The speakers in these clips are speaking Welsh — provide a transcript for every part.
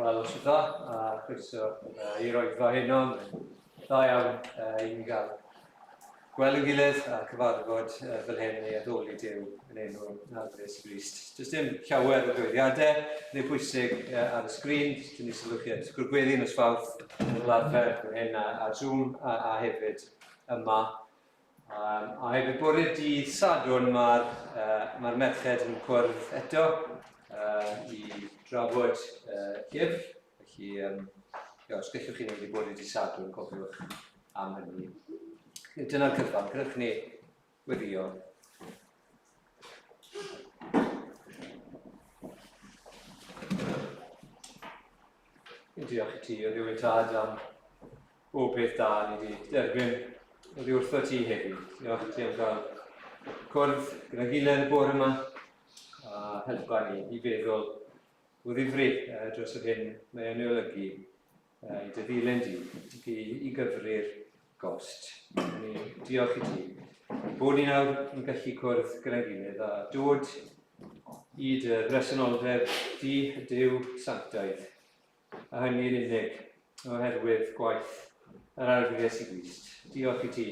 Wel, os dda, a chroeso i'r oedfa heno. Mae'n dda iawn i ni gael gweld yn gilydd a cyfarfod fel hyn i addoli Duw yn enw Arglwydd Iesu Grist. Does dim llawer o gyhoeddiadau neu pwysig ar y sgrin, jyst tynnu sylw chi at grŵp gweddi nos Fawrth fel arfer fan hyn ar Zoom a hefyd yma. A hefyd bore dydd Sadwrn mae'r mae merched yn cwrdd eto i drafod llyfr. Felly, ia, os gallwch chi wneud i bore dydd Sadwrn, cofiwch am hynny. Dyna'r cyfan, gwnewch ni weddio. Diolch i ti, o Dduw ein Tad, am bob peth da ni wedi derbyn oddi wrtho ti heddi. Diolch i ti am gael cwrdd gyda gilydd y bore yma a helpa ni i feddwl o ddifri dros yr hyn mae yn ei olygu i dy ddilyn di ac i gyfri'r gost. Ni diolch i ti bod ni nawr yn gallu cwrdd gyda'n gilydd a dod i dy bresenoldeb di, y Duw sanctaidd, a hynny'n unig oherwydd gwaith yr Arglwydd Iesu Grist. Diolch i ti.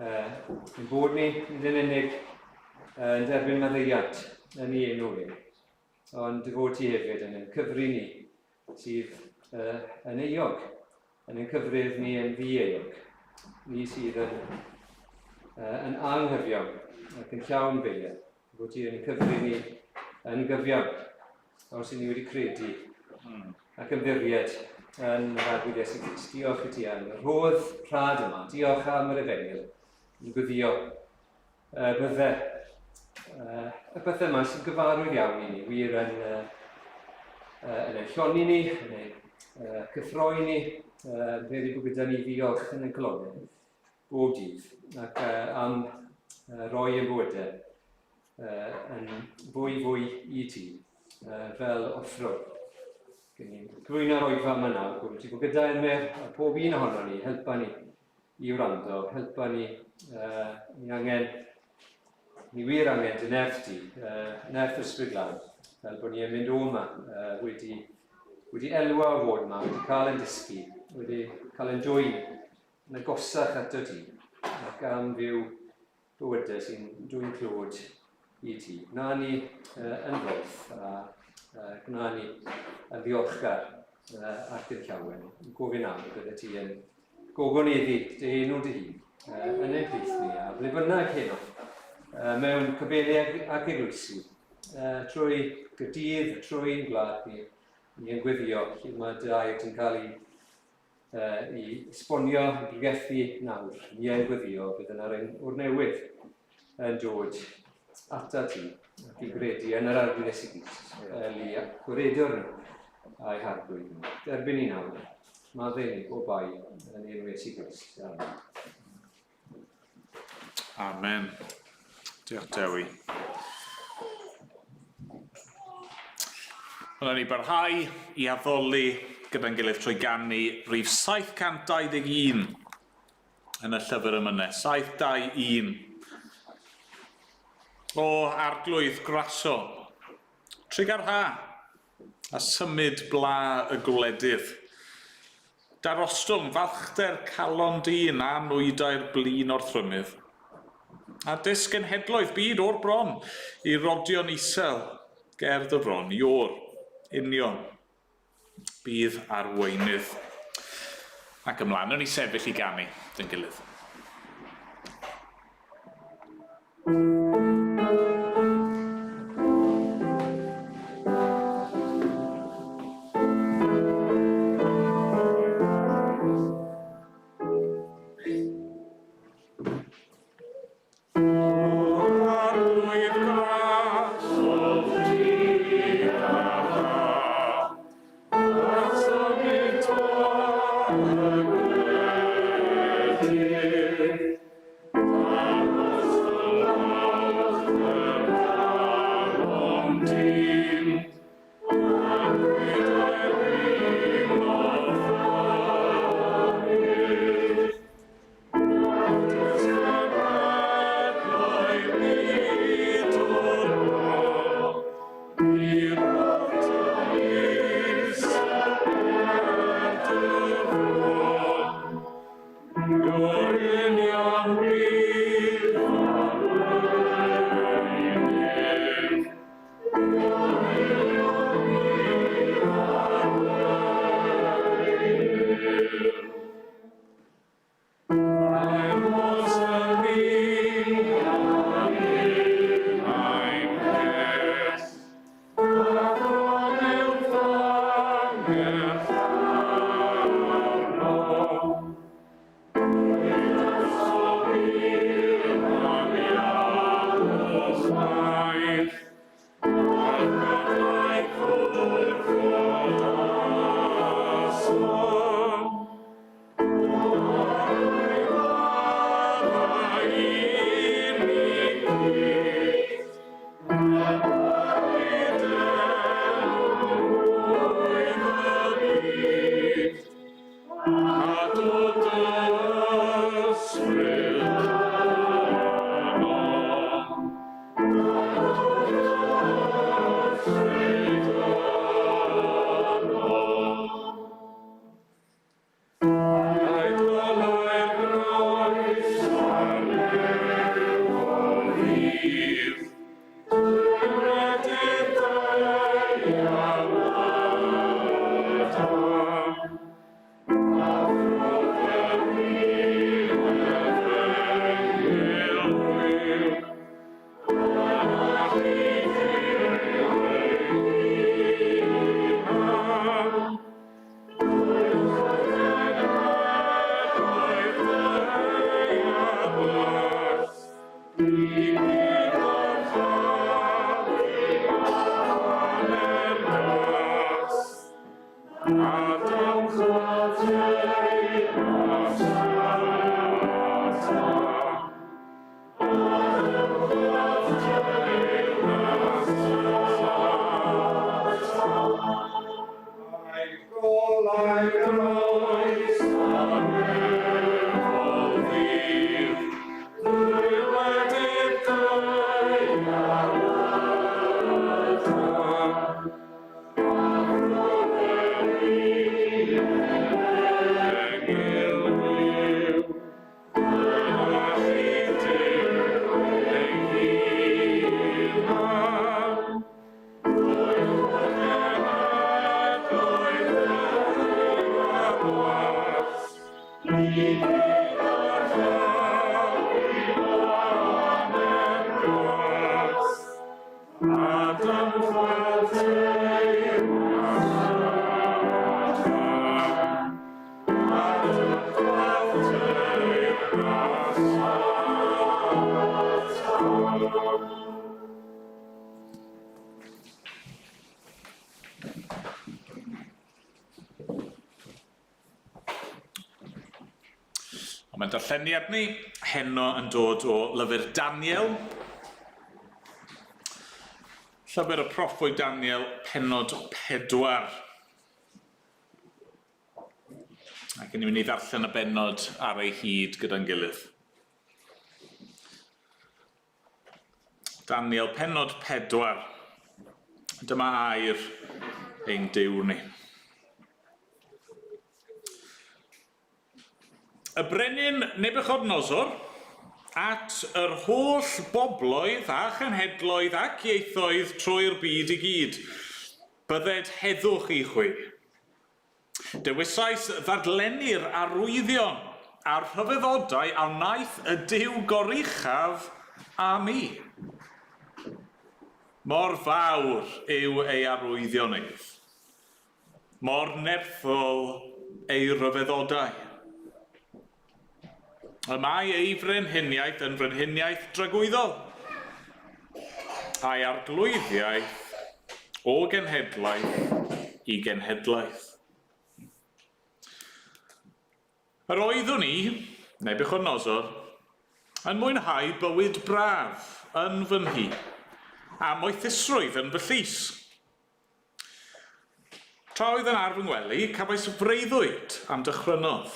Ein bod ni, nid yn unig yn derbyn maddeuant yn ei enw e, ond dy fod ti hefyd yn ein cyfri ni sydd yn euog, yn ein cyfrif ni yn ddi-euog, ni sydd yn, yn anghyfiawn ac yn llawn beia, fod ti yn ein cyfrif ni yn gyfiawn, os y'n ni wedi credu ac ymddiried yn yr Arglwydd Iesu Grist. Diolch i ti am y rhodd rhad yma. Diolch am yr efengyl. Yn gweddio bydde y bethau yma sy'n gyfarwydd iawn i ni, wir yn, yn ein llonni ni, yn ein cyffroi ni, yn peri bod gyda ni ddiolch yn ein calonnau bob dydd, ac am roi ein bywydau yn fwy fwy i ti, fel offrwm. Gen ni'n cyflwyno'r oedfa yma nawr, gwrdd ti bod gyda Emyr a pob un ohono ni, helpa ni i wrando, helpa ni, ni angen, ni wir angen dy nerth di, nerth Ysbryd Glân, fel bod ni yn mynd o yma, wedi, wedi elwa o fod yma, wedi cael ein dysgu, wedi cael ein dwyn yn agosach ato ti, ac am fyw bywydau sy'n dwyn clod i ti. Gwna ni yn ddoeth a gwna ni yn ddiolchgar ac yn llawen. Gofyn am y bydde ti yn gogoneddu dy enw dy hun yn ein plith ni a ble bynnag heno mewn capeli ac eglwysi trwy Gaerdydd, trwy'n gwlad ni, ni yn gweddio lle mae dy air ti'n cael ei i esbonio, i bregethu nawr. Ni yn gweddio bydd yna rhain o'r newydd yn dod ata ti ac i gredu yn yr Arglwydd Iesu Grist, fel i gwaredwr nhw a'i harglwydd nhw. Derbyn ni nawr, maddau ni bob bai yn enw Iesu Grist. Amen. Amen. Diolch Dewi. Wel, ni barhau i addoli gyda'n gilydd trwy ganu rhif 721 yn y llyfr emynau. 721. O Arglwydd Graso, trugarha a symud bla y gwledydd. Darostwng falchder calon dyn a nwydau'r blin orthrymydd. A dysg genhedloedd byd o'r bron i rodio'n isel ger dy fron i o'r union bydd arweinydd. Ac ymlaen, wnawn ni sefyll i ganu dyn gilydd. Ond mae'n darlleniad ni heno yn dod o lyfr Daniel. Llyfr y proffwyd Daniel, penod 4. Ac ni'n mynd i ddarllen y bennod ar ei hyd gyda'n gilydd. Daniel, penod 4. Dyma air ein Duw ni. Y brenin Nebuchadnezzar at yr holl bobloedd a chenhedloedd ac ieithoedd trwy'r byd i gyd. Bydded heddwch i chwi. Dewisais ddadlennu'r arwyddion a'r rhyfeddodau a wnaeth y Duw goruchaf â mi. Mor fawr yw ei arwyddion ef. Mor nerthol ei ryfeddodau. Y mae ei frenhiniaeth yn frenhiniaeth dragwyddol, a'i arglwyddiaeth o genhedlaeth i genhedlaeth. Yr oeddwn i, Nebuchadnezzar, yn mwynhau bywyd braf yn fy nhŷ, a moethusrwydd yn fy llys. Tra oedd yn ar fy ngwely, cafais freuddwyd a'm dychrynodd.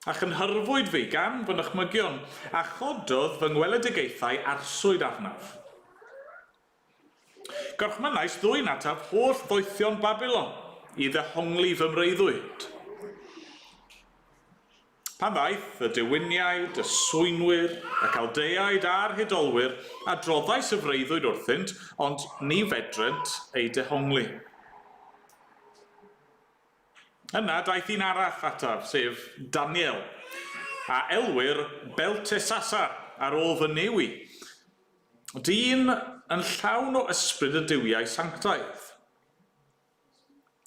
A chynhyrfwyd fi gan fy nychmygion, a chododd fy ngweledigaethau arswyd arnaf. Gorchmynnais ddwyn ataf holl ddoethion Babilon i ddehongli fy mreuddwyd. Pan ddaeth y dewiniaid, y swynwyr, y Chaldeaid a'r hudolwyr, adroddais y freuddwyd wrthynt, ond ni fedrent ei dehongli. Yna daeth un arall ataf, sef Daniel, a elwir Beltesasar ar ôl fy Nuw i, dyn yn llawn o ysbryd y duwiau sanctaidd.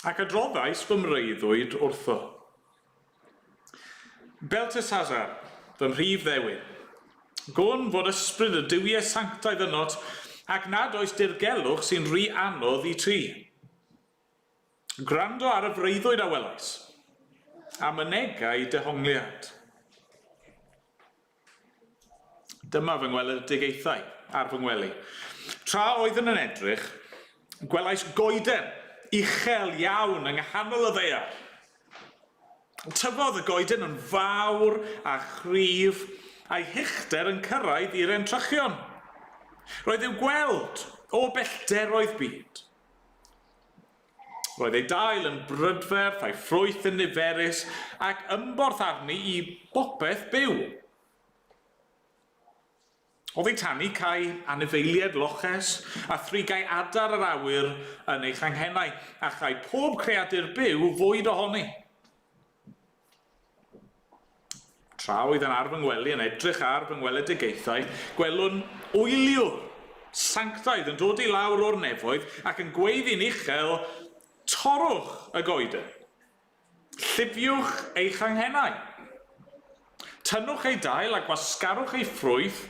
Ac adroddais fy mreuddwyd wrtho. Belteshazzar, fy mhrif ddewin, gwn fod ysbryd y duwiau sanctaidd ynot, ac nad oes dirgelwch sy'n rhy anodd i ti. Gwrando ar y freuddwyd a welais, a mynegai dehongliad. Dyma fy ngweledigaethau ar fy ngwely. Tra oeddwn yn edrych, gwelais goeden uchel iawn yng nghanol y ddaear. Tyfodd y goeden yn fawr a chryf, a'i huchder yn cyrraedd i'r entrychion. Roedd i'w gweld o bellteroedd byd. Roedd ei dail yn brydferth a'i ffrwyth yn niferus ac ymborth arni i bopeth byw. Oddi tani cai anifeiliaid loches a thrigai adar yr awyr yn ei changhennau, a chai pob creadur byw fwyd ohoni. Tra oedd yn ar fy ngwely yn edrych ar fy ngweledigaethau, gwelwn wyliwr sanctaidd yn dod i lawr o'r nefoedd ac yn gweiddi'n uchel, Torrwch y goeden! Llifiwch ei changhennau! Tynnwch ei dail a gwasgarwch ei ffrwyth,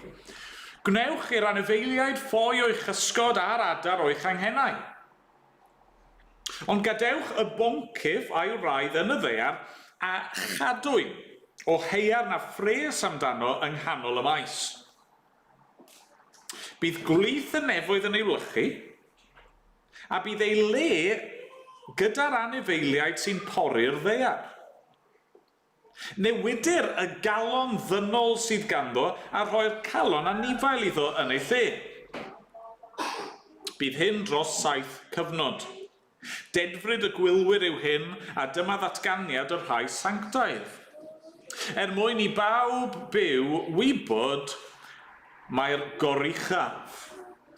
gwnewch i'r anifeiliaid ffoi o'i chysgod a'r adar o'i changhennau. Ond gadewch y boncyff a'i wraidd yn y ddaear a chadwyn o haearn a phres amdano yng nghanol y maes. Bydd gwlith y nefoedd yn ei wlychu, a bydd ei le gyda'r anifeiliaid sy'n pori'r ddaear. Newidir y galon ddynol sydd ganddo a rhoi'r calon anifail iddo yn ei lle. Bydd hyn dros saith cyfnod. Dedfryd y gwylwyr yw hyn, a dyma ddatganiad y rhai sanctaidd. Er mwyn i bawb byw wybod mai'r Goruchaf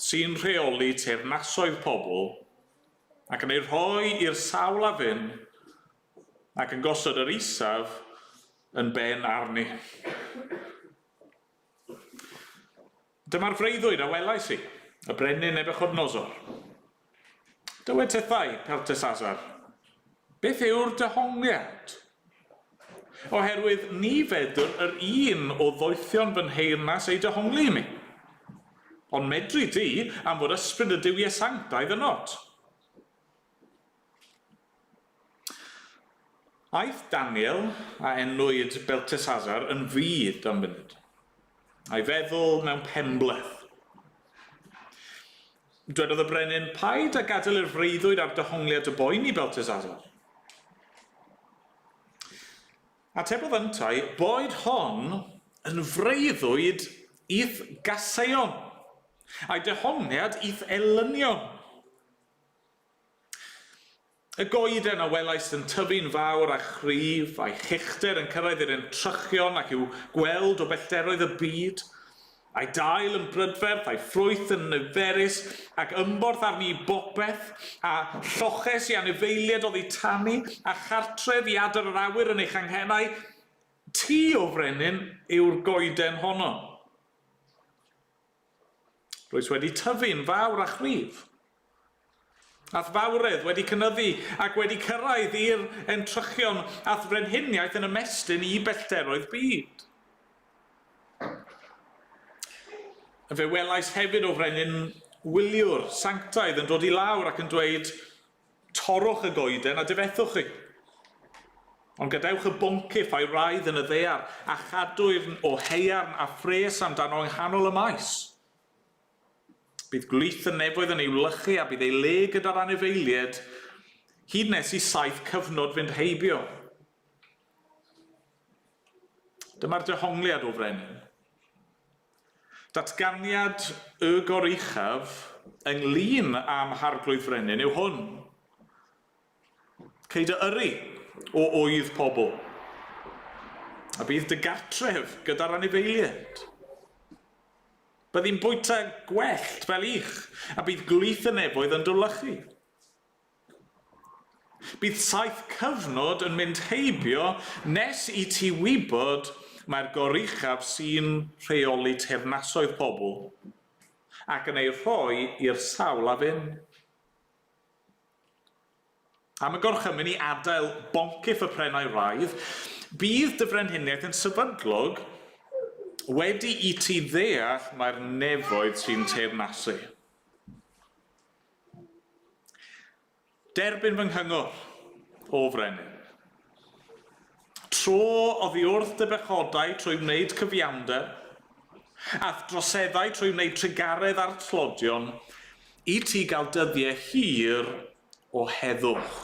sy'n rheoli teyrnasoedd pobl, ac yn eu rhoi i'r sawl a fyn, ac yn gosod yr isaf yn ben arni. Dyma'r freuddwyd a welais i, y brenin Nebuchadnosor. Dywed tithau, Beltesasar, beth yw'r dehongliad? Oherwydd ni fedr yr un o ddoethion fy nheyrnas ei dehongli i mi. Ond medri di, am fod ysbryd y duwiau sanctaidd ynot. Aeth Daniel, a enwyd Beltesasar, yn fud am funud, a'i feddwl mewn penbleth. Dwedodd y brenin, Paid â gadael i'r freuddwyd a'r dehongliad dy boeni, Beltesasar. Atebodd yntau, Boed hon yn freuddwyd i'th gaseion, a'i dehongliad i'th elynion. Y goeden a welaist yn tyfu'n fawr a chryf, a'i huchder yn cyrraedd i'r entrychion ac i'w gweld o bellteroedd y byd, a'i dail yn brydferth, a'i ffrwyth yn niferus, ac ymborth arni i bopeth, a lloches i anifeiliaid oddi tani, a chartref i adar yr awyr yn ei changhennau, ti, O Frenin, yw'r goeden honno. Rwyt wedi tyfu'n fawr a chryf. A'th fawredd wedi cynyddu ac wedi cyrraedd i'r entrychion, a'th frenhiniaeth yn ymestyn i bellteroedd byd. Fe welais hefyd o frenin wyliwr sanctaidd yn dod i lawr ac yn dweud, Torrwch y goeden a difethwch hi. Ond gadewch y boncyff a'i wraidd yn y ddaear, a chadwyrn o haearn a phres amdano yng nghanol y maes. Bydd gwlith y nefoedd yn ei wlychu a bydd ei le gyda'r anifeiliaid hyd nes i saith cyfnod fynd heibio. Dyma'r dehongliad o frenin. Datganiad y Goruchaf ynglŷn â'm Harglwydd Frenin yw hwn. Cei dy yrru o ŵydd pobl, a bydd dy gartref gyda'r anifeiliaid. Byddi'n bwyta gwellt fel ych, a bydd gwlith y nefoedd yn dwlychu. Bydd saith cyfnod yn mynd heibio nes i ti wybod mai'r Goruchaf sy'n rheoli teyrnasoedd pobl ac yn eu rhoi i'r sawl a fyn. Am y gorchymyn i adael boncyff y prennau wraidd, bydd dy frenhiniaeth yn sefydlog wedi i ti ddeall mai'r nefoedd sy'n teyrnasu. Derbyn fy nghyngor, O Frenin. Tro oddi wrth dy bechodau trwy wneud cyfiawnder, a'th droseddau trwy wneud trugaredd â'r tlodion, i ti gael dyddiau hir o heddwch.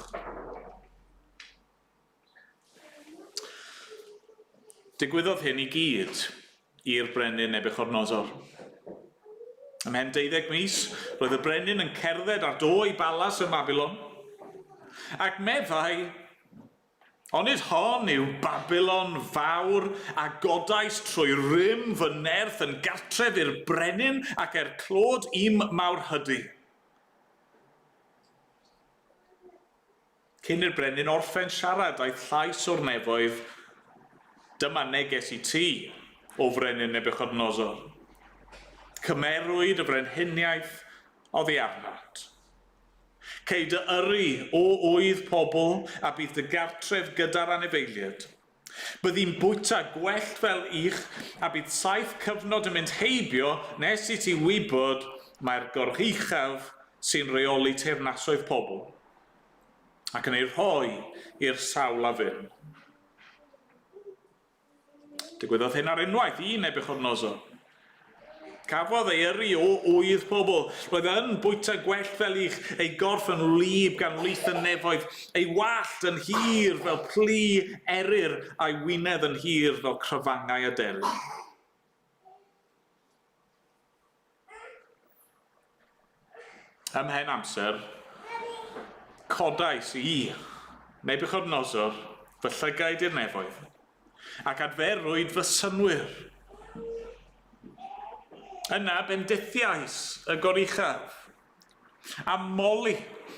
Digwyddodd hyn i gyd i'r brenin Nebuchadnezzar. Ymhen deuddeg mis, roedd y brenin yn cerdded ar do ei balas ym Mabilon, ac meddai, Onid hon yw Babilon fawr a godais trwy rym fy nerth yn gartref i'r brenin ac er clod i'm mawrhydi? Cyn i'r brenin orffen siarad, daeth llais o'r nefoedd, Dyma neges i ti, O frenin Nebuchadnezzar. Cymerwyd y frenhiniaeth oddi arnat. Cei dy yrru o ŵydd pobl, a bydd dy gartref gyda'r anifeiliaid. Byddi'n bwyta gwellt fel ych, a bydd saith cyfnod yn mynd heibio nes i ti wybod mai'r Goruchaf sy'n rheoli teyrnasoedd pobl, ac yn eu rhoi i'r sawl a fyn. Digwyddodd hyn ar unwaith i Nebuchadnezzar. Cafodd ei yrru o ŵydd pobl. Roedd yn bwyta gwellt fel ych, ei gorff yn wlyb gan wlith y nefoedd, ei wallt yn hir fel plu eryr, a'i wynedd yn hir fel crafangau aderyn. Ymhen amser, codais i, Nebuchadnezzar, fy llygaid i'r nefoedd, ac adferwyd fy synnwyr. Yna bendithiais y Goruchaf, a moli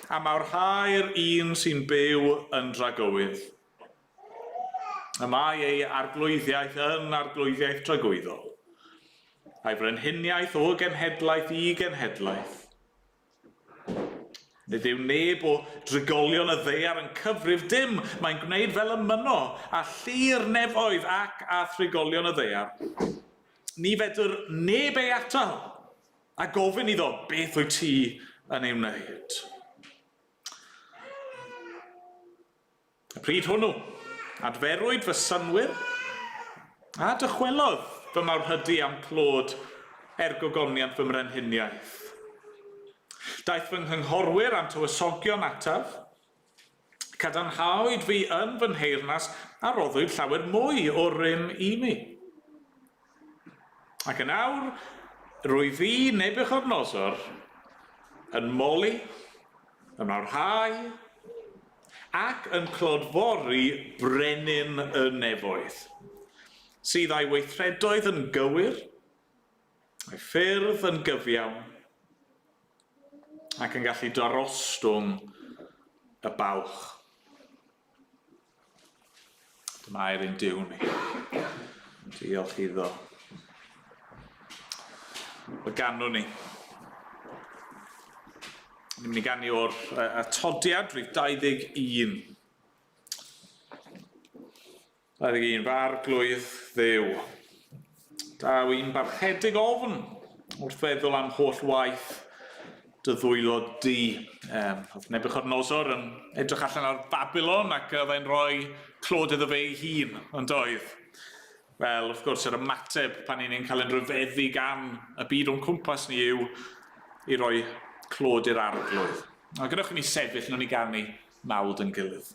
a mawrhau'r un sy'n byw yn dragywydd. Y mae ei arglwyddiaeth yn arglwyddiaeth dragwyddol, a'i frenhiniaeth o genhedlaeth i genhedlaeth. Nid yw neb o drigolion y ddaear yn cyfrif dim, mae'n gwneud fel y mynno, a llu'r nefoedd ac â thrigolion y ddaear. Ni fedr neb ei atal, a gofyn iddo beth wyt ti yn ei wneud. Y pryd hwnnw, adferwyd fy synnwyr, a dychwelodd fy mawrhydi a'm clod er gogoniant fy mrenhiniaeth. Daeth fy nghynghorwyr a'm tywysogion ataf, cadarnhaodd fi yn fy nheyrnas a roddwyd llawer mwy o rym i mi. Ac yn awr, rwyf fi, Nebuchadnezzar, yn moli, yn mawrhau, ac yn clodfori Brenin y Nefoedd, sydd â'i weithredoedd yn gywir, a'i ffyrdd yn gyfiawn, ac yn gallu darostwng y balch. Dyma air ein Duw ni. Diolch iddo. Y ganwn ni. Ni'n mynd i ganu o'r atodiad, rhif 21. 21, fy arglwydd Dduw. Daw i'n barchedig ofn wrth feddwl am holl waith dy ddwylo di. Oedd Nebuchadnezzar yn edrych allan ar Babylon ac oedd e'n rhoi clod iddo fe ei hun, yn doedd? Wel, wrth gwrs, yr ymateb pan ni'n cael ein rhyfeddu gan y byd o'n cwmpas ni yw i roi clod i'r arglwydd. A gadewch i ni sefyll, wnawn ni ganu mawd yn gilydd.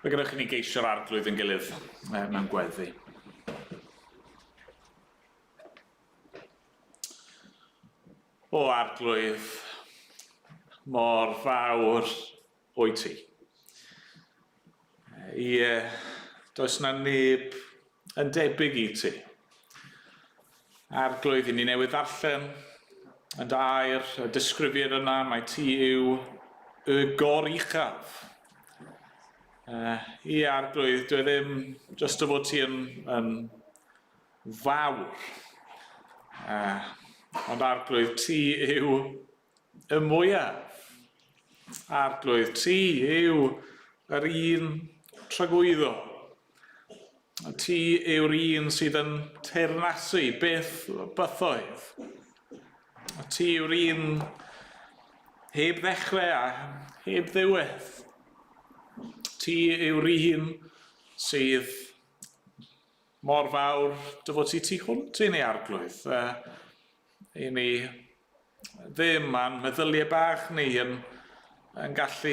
Fe gadewch i ni geisio'r arglwydd yn gilydd mewn gweddi. O arglwydd, mor fawr wyt ti. Ie, does na neb yn debyg i ti. Arglwydd, i ni newydd ddarllen yn dy air, y disgrifiad yna, mae ti yw y goruchaf. Ie, arglwydd, dwi e ddim jyst o fod ti yn, yn fawr. Ond arglwydd, ti yw y mwyaf. Arglwydd, ti yw yr un tragwyddo. Ti yw'r un sydd yn teyrnasu byth bythoedd. Ti yw'r un heb ddechrau a heb ddiwedd. Ti yw'r un sydd mor fawr dy fod ti tu hwnt i ni, Arglwydd. I ni ddim a'n meddyliau bach ni yn, yn gallu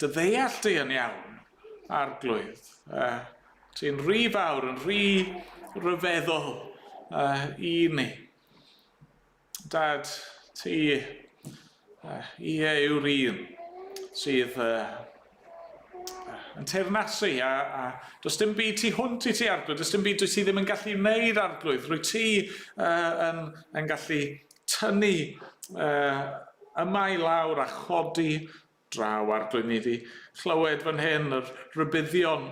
dy ddeall di yn iawn, Arglwydd. Ti'n rhy fawr, yn rhy ryfeddol i ni. Dad, ti, ie, yw'r un sydd yn teyrnasu a, a does dim byd tu hwnt i ti arglwydd, does dim byd dwyt ti ddim yn gallu wneud arglwydd, rwy ti yn, yn gallu tynnu yma i lawr a chodi draw arglwydd ni wedi chlywed fan hyn yr rhybuddion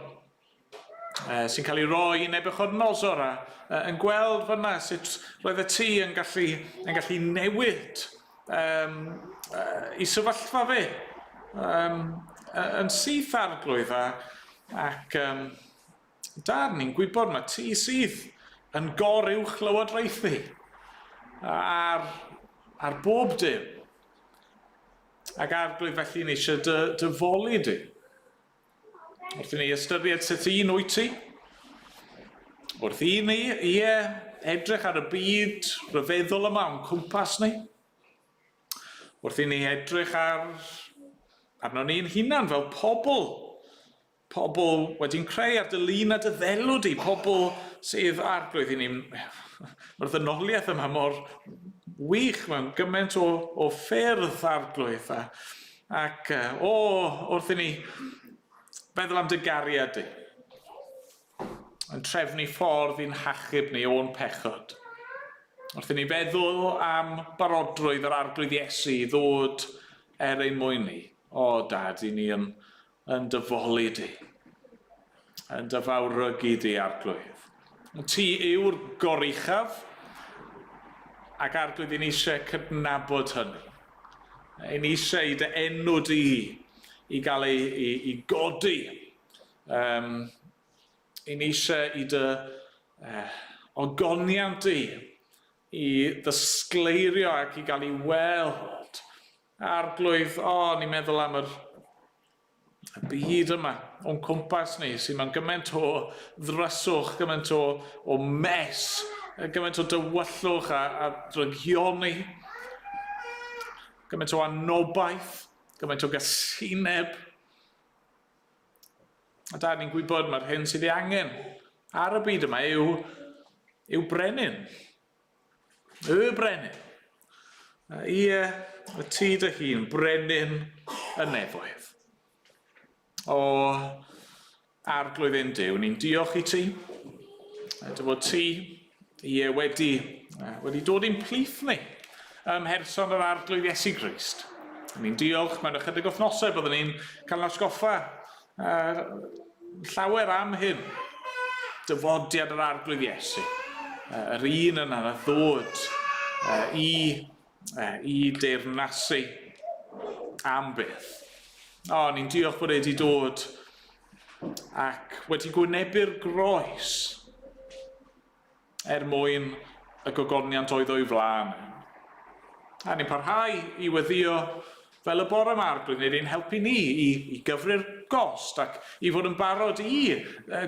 sy'n cael ei roi i Nebuchadnezzar a yn gweld fyna sut roedd y tŷ yn gallu, yn gallu newid um, i sefyllfa fe um, yn syth arglwydd a, ac um, dad ni'n gwybod mae ti sydd yn goruwch lywodraethu ar, ar bob dim. Ac arglwydd felly ni eisiau dy, dy foli di. Wrth i ni ystyried sut un wyt ti, wrth i ni, ie, edrych ar y byd rhyfeddol yma o'n cwmpas ni, wrth i ni edrych ar arno ni'n hunan fel pobl, pobl wedi'n creu ar dy lun a dy ddelw di, pobl sydd arglwydd i ni, mae'r ddynoliaeth yma mor wych mewn gymaint o, o ffyrdd arglwydd, a, Ac, o, wrth i ni feddwl am dy gariad di, yn trefnu ffordd i'n hachub ni o'n pechod. Wrth i ni feddwl am barodrwydd yr Arglwydd Iesu i ddod er ein mwyn ni, o, Dad, i ni yn, yn dy foli di, yn dy fawrygu di, Arglwydd. Ti yw'r goruchaf, ac Arglwydd, i ni eisiau cydnabod hynny. I ni eisiau i dy enw di i gael ei, i, i godi. Um, I ni eisiau i dy ogoniant di i ddysgleirio ac i gael ei weld. Arglwydd, o, ni'n meddwl am yr y byd yma o'n cwmpas ni, sy'n mewn gymaint o ddryswch, gymaint o, o mess, gymaint o dywyllwch a, a drygioni, gymaint o anobaith, gymaint o gasineb. A da ni'n gwybod mae'r hyn sydd ei angen ar y byd yma yw, yw brenin. Y brenin. Ie, y ti dy hun, brenin y nefoedd. O, arglwydd ein Duw, ni'n diolch i ti. Dy fod ti, ie, wedi, wedi dod i'n plith ni ym mherson yr arglwydd Iesu Grist. Ni'n diolch mewn ychydig wythnosau byddwn ni'n cael ein atgoffa uh, llawer am hyn, dyfodiad yr Arglwydd Iesu, uh, yr un yna na ddod uh, i, uh, i deyrnasu am byth. O, ni'n diolch bod e wedi dod ac wedi gwynebu'r groes er mwyn y gogoniant oedd o'i flaen. A ni'n parhau i weddio fel y bore yma, Arglwydd, wneud ein helpu ni i, i gyfri'r gost ac i fod yn barod i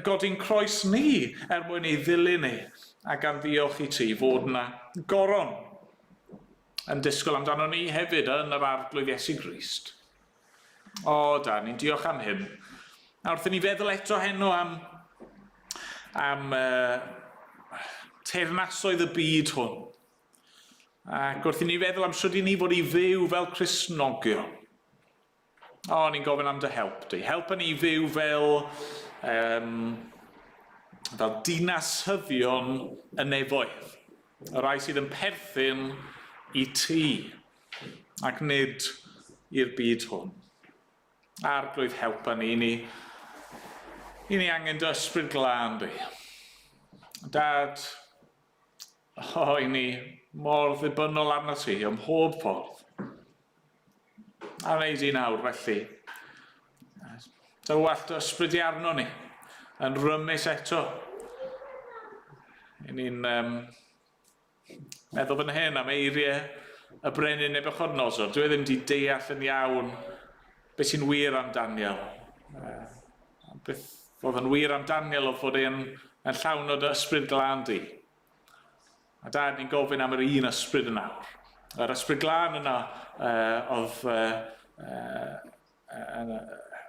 godi'n croes ni er mwyn ei ddilyn ni, a gan ddiolch i ti fod yna goron yn disgwyl amdano ni hefyd yn yr Arglwydd Iesu Grist. O, da, ni'n diolch am hyn. A wrth i ni feddwl eto heno am, am teyrnasoedd y byd hwn, ac wrth i ni feddwl am sut i ni fod i fyw fel Cristnogion, o, ni'n gofyn am dy help di. Helpa ni i fyw fel, um, fel dinasyddion y nefoedd, y rhai sydd yn perthyn i ti, ac nid i'r byd hwn. Arglwydd, helpa ni, ni, i ni angen dy ysbryd glân di. Dad, o, i ni mor ddibynnol arno ti ym mhob ffordd. A wneud i nawr, felly. Tywallt dy ysbryd i arno ni, yn rymus eto. I ni'n um, Meddwl fan hyn am eiriau y brenin Nebuchadnezzar. Dwi e ddim wedi deall yn iawn beth sy'n wir am Daniel. Beth oedd yn wir am Daniel oedd fod e'n yn llawn o dy ysbryd glân di. A dad, ni'n gofyn am yr un ysbryd yna. Yr ysbryd glân yna oedd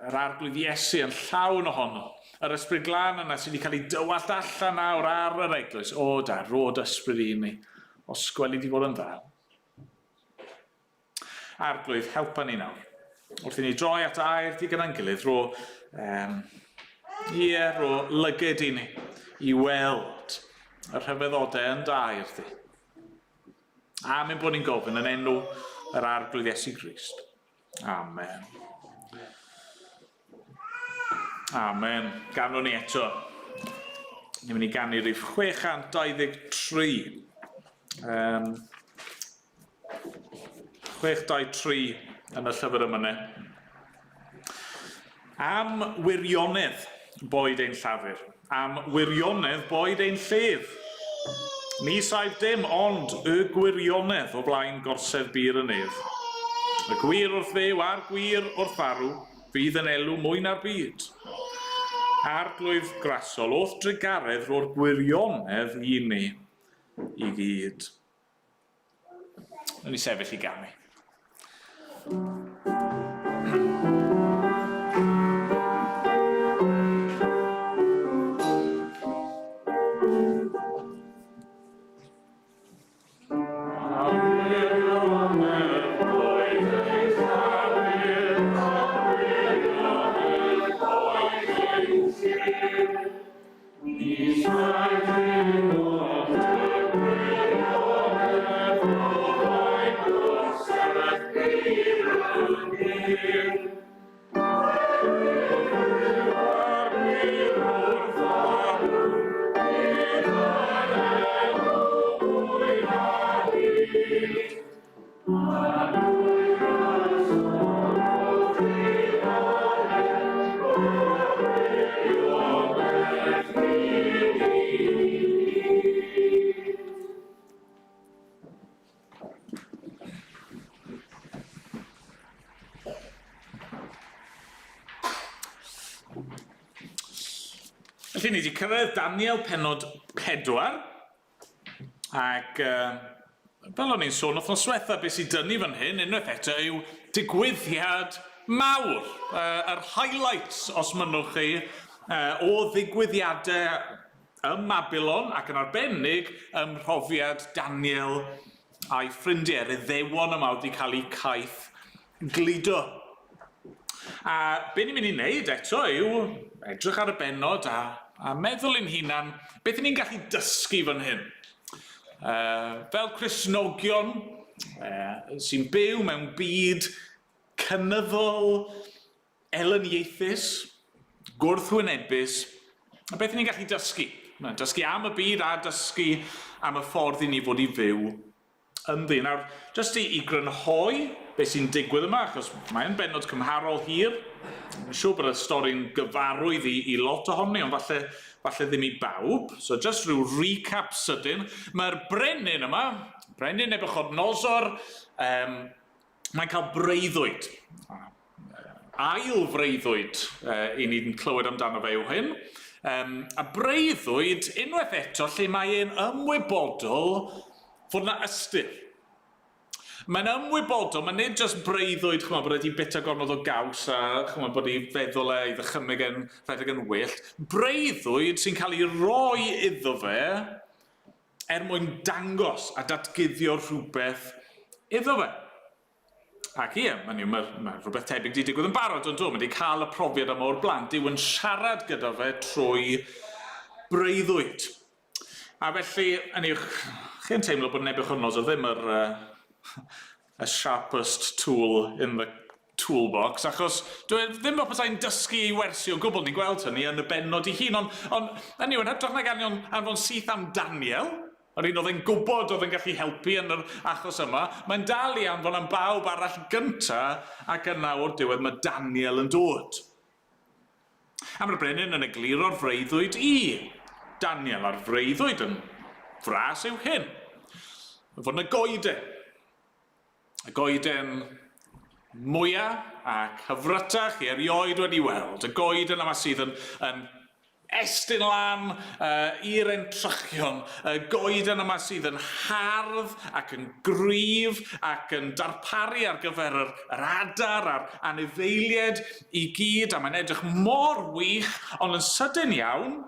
yr Arglwydd Iesu yn llawn ohono. Yr ysbryd glân yna sydd wedi cael ei dywallt allan nawr ar yr eglwys. O, da, rhod ysbryd i ni. Os gweli di fod yn dda. Arglwydd, helpa ni nawr. Wrth i ni droi at air di gyda'n gilydd, rho, um, ie, rho lyged i ni i weld y rhyfeddodau yn dy air di. Amen bod ni'n gofyn yn enw yr Arglwydd Iesu Grist. Amen. Amen. Ganwn ni eto. Ni'n mynd i ganu rhif 623. Um, 623 yn y llyfr yma ne. Am wirionedd boed ein llafur, am wirionedd boed ein llef. Ni saif dim ond y gwirionedd o flaen gorsedd bur y nef. Y gwir wrth fyw a'r gwir wrth farw fydd yn elw mwy na'r byd. Arglwydd grasol, o'th drugaredd rho'r gwirionedd i ni i gyd. Wnawn ni sefyll i ganu. Felly ni wedi cyrraedd Daniel penod 4 Ac uh, fel o'n i'n sôn wythnos diwetha, beth sy'n dynnu fan hyn unwaith eto yw digwyddiad mawr, uh, yr highlights, os mynnwch chi, uh, o ddigwyddiadau ym Mabilon ac yn arbennig ym mhrofiad Daniel a'i ffrindiau, yr Iddewon yma oedd wedi cael eu caeth gludo. A be ni'n mynd i wneud eto yw edrych ar y bennod a, a meddwl i'n hunan beth ni'n gallu dysgu fan hyn. Fel Cristnogion sy'n byw mewn byd cynyddol elyniaethus, gwrthwynebus, a beth ni'n gallu dysgu? Dysgu am y byd a dysgu am y ffordd i ni fod i fyw ynddi. Nawr, jyst i, i grynhoi beth sy'n digwydd yma, achos mae'n bennod cymharol hir, Mae'n siŵr bod y stori'n gyfarwydd i, i lot ohoni, ond falle, falle ddim i bawb. So just rhyw recap sydyn. Mae'r brenin yma, brenin Nebuchadnezzar, um, mae'n cael breuddwyd. Ail freuddwyd i ni'n clywed amdano fe yw hyn. Um, a breuddwyd unwaith eto lle mae e'n ymwybodol fod yna ystyr. Mae'n ymwybodol, mae'n nid jyst breuddwyd, chymod, bod wedi bita gormod o gaws a chymod, bod ei feddwl e, ei ddychymyg e'n rhedeg yn wyllt. Breuddwyd sy'n cael ei roi iddo fe er mwyn dangos a datguddio rhywbeth iddo fe. Ac ie, mae, mae, mae rhywbeth tebyg wedi digwydd yn barod, ond do, mae wedi cael y profiad yma o'r blaen. Duw yn siarad gyda fe trwy breuddwyd. A felly, hynny yw, chi'n teimlo bod Nebuchadnezzar ddim yr, uh, y sharpest tool in the toolbox, achos dwi e ddim fel petai'n dysgu ei wersi o gwbl, ni'n gweld hynny yn y bennod ei hun, ond, ond hynny yw, yn hytrach nag anfon, anfon syth am Daniel, Yr un oedd e'n gwybod oedd yn gallu helpu yn yr achos yma, mae'n dal i anfon am bawb arall gynta, ac yna o'r diwedd mae Daniel yn dod. A mae'r brenin yn egluro'r freuddwyd i Daniel, a'r freuddwyd yn fras yw hyn. Fod yna goeden, y goeden mwyaf ac hyfrytach chi erioed wedi weld, y goeden yma sydd yn, yn estyn lan uh, i'r entrychion, y goeden yma sydd yn hardd ac yn gryf ac yn darparu ar gyfer yr, yr adar a'r anifeiliaid i gyd, a mae'n edrych mor wych, ond yn sydyn iawn,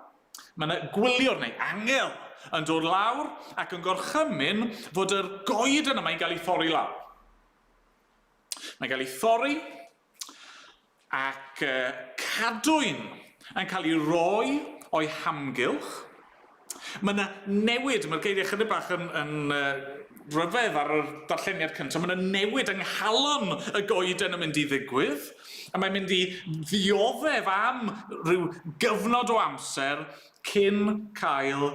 Mae yna gwyliwr neu angel yn dod lawr ac yn gorchymyn fod yr goeden yma i gael ei thorri lawr. Mae'n cael ei thorri ac cadwyn yn cael ei roi o'i hamgylch. Mae yna newid, mae'r geiriau chydig bach yn, yn rhyfedd ar yr darlleniad cyntaf, mae yna newid yng nghalon y goeden yn mynd i ddigwydd, a mae'n mynd i ddioddef am rhyw gyfnod o amser cyn cael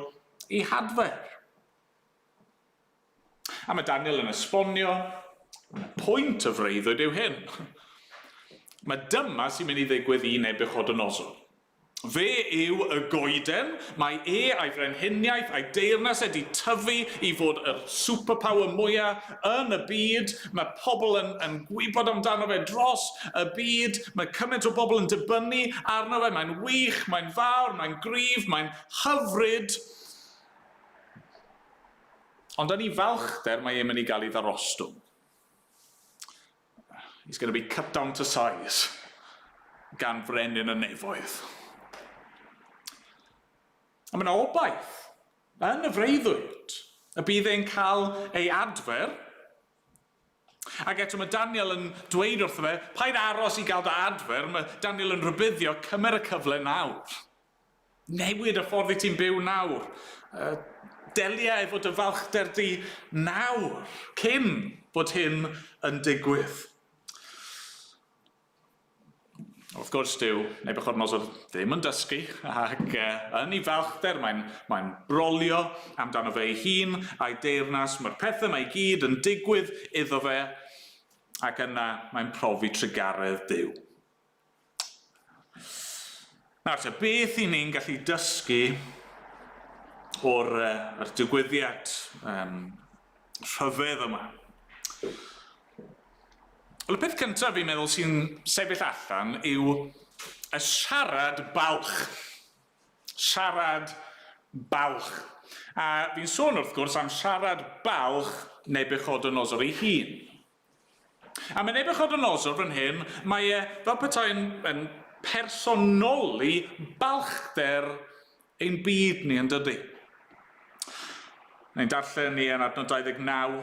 ei hadfer. A mae Daniel yn esbonio, pwynt y freuddwyd yw hyn. Mae dyma sy'n mynd i ddigwydd i Nebuchadnezzar. Fe yw y goeden, mae e a'i frenhiniaeth a'i deyrnas e 'di tyfu i fod yr superpower mwya yn y byd, mae pobl yn, yn gwybod amdano fe dros y byd, mae cymaint o bobl yn dibynnu arno fe, mae'n wych, mae'n fawr, mae'n gryf, mae'n hyfryd. Ond yn ei falchder mae e'n mynd i gael ei ddarostwng. He's going to be cut down to size gan frenin y nefoedd. A mae yna obaith yn y freuddwyd y bydd e'n cael ei adfer. Ac eto mae Daniel yn dweud wrtho fe, paid aros i gael dy adfer, mae Daniel yn rhybuddio, cymer y cyfle nawr. Newid y ffordd i ti'n byw nawr. Delia efo dy falchder di nawr, cyn bod hyn yn digwydd. Wrth gwrs, dyw Nebuchadnezzar ddim yn dysgu, ac yn ei falchder mae'n mae brolio amdano fe ei hun a'i deyrnas. Mae'r pethau yma i gyd yn digwydd iddo fe, ac yna mae'n profi trugaredd Duw. Nawr te, beth i ni'n gallu dysgu o'r uh, digwyddiad um, rhyfedd yma? Wel, y peth cyntaf fi'n meddwl sy'n sefyll allan yw y siarad balch. Siarad balch. A fi'n sôn wrth gwrs am siarad balch Nebuchadnezzar ei hun. A mae Nebuchadnezzar fan hyn, mae e fel petai'n yn personoli balchder ein byd ni, yn dydy? Ni'n darllen ni yn adnod 29.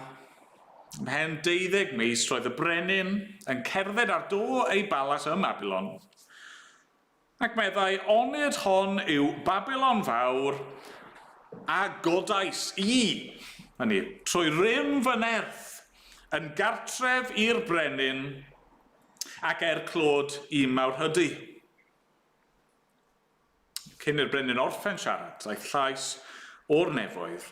Ymhen deuddeg mis roedd y brenin yn cerdded ar do ei balas ym Mabilon. Ac meddai, Onid hon yw Babilon fawr a godais i, hynny yw, trwy rym fy nerth, yn gartref i'r brenin ac er clod i'm mawrhydi. Cyn i'r brenin orffen siarad, daeth llais o'r nefoedd.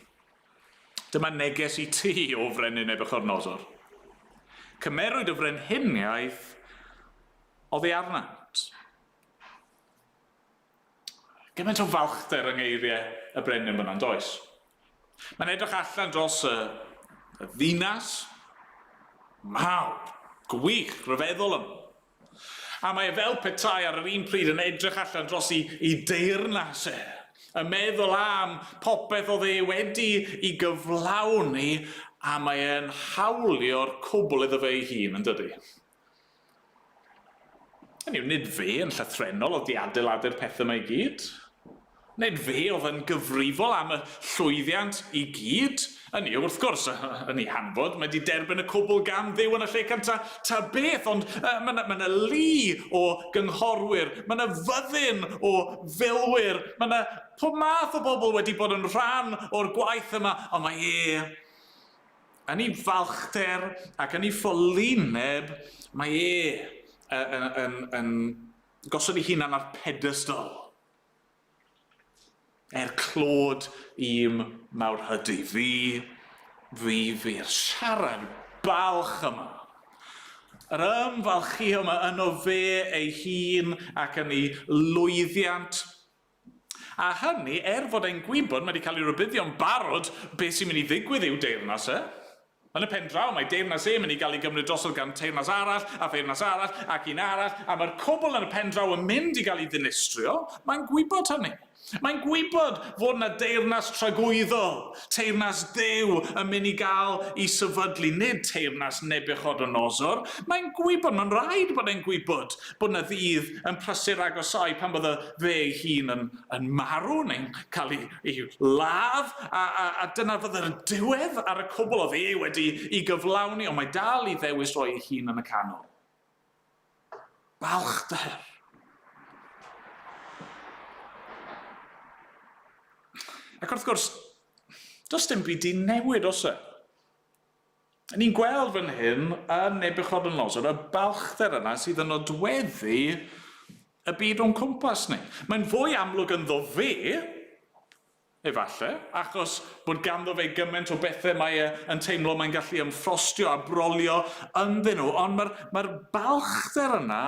Dyma neges i ti, o frenin Nebuchadnezzar. Cymerwyd y frenhiniaeth oddi arnat. Gymaint o falchder yng ngeiriau y brenin fyna, does? Mae'n edrych allan dros y, y ddinas mawr, gwych, rhyfeddol yma. A mae e fel petai ar yr un pryd yn edrych allan dros i, i deyrnas e, yn meddwl am popeth oedd e wedi i gyflawni. A mae e'n hawlio'r cwbl iddo fe ei hun, yn dydy? Hynny yw, nid fe yn llythrennol oedd 'di adeiladu'r pethau yma i gyd. Nid fe oedd yn gyfrifol am y llwyddiant i gyd. Hynny yw, wrth gwrs, yn ei hanfod, mae wedi derbyn y cwbl gan Dduw yn y lle cyntaf, ta beth, ond uh, mae yna ma lu o gynghorwyr, mae yna fyddin o filwyr, mae yna pob math o bobl wedi bod yn rhan o'r gwaith yma, ond mae e yn ei falchder ac yn ei ffolineb, mae e yn, yn, yn, yn gosod ei hunan ar pedestal. Er clod i'm mawrhydi fi, fi fu'r siarad balch yma. Yr ymfalchïo yma yno fe ei hun ac yn ei lwyddiant. A hynny, er fod e'n gwybod, mae wedi cael ei rybuddio'n barod beth sy'n mynd i ddigwydd i'w deyrnas e. Yn y pen draw, mae deyrnas e yn mynd i gael ei gymryd drosodd gan teyrnas arall, a theyrnas arall, ac un arall, a mae'r cwbl yn y pen draw yn mynd i gael ei ddinistrio. Mae'n gwybod hynny. Mae'n gwybod fod yna deyrnas tragwyddol, teyrnas Dduw yn mynd i gael ei sefydlu, nid teyrnas Nebuchodonosor. Mae'n gwybod, mae'n rhaid bod e'n gwybod bod yna ddydd yn prysur agosáu pan bydde fe ei hun yn, yn marw neu'n cael ei, ei ladd, a, a, a dyna fydde'r diwedd ar y cwbl oedd e wedi i gyflawni, ond mae dal i ddewis roi ei hun yn y canol. Balchder. Ac wrth gwrs, does dim byd i newid, oes e? Ni'n gweld fan hyn yn Nebuchadnezzar y balchder yna sydd yn nodweddu y byd o'n cwmpas ni. Mae'n fwy amlwg ynddo fe, efallai, achos bod ganddo fe gymaint o bethau mae e yn teimlo mae'n gallu ymffrostio a brolio ynddyn nhw, ond mae'r mae balchder yna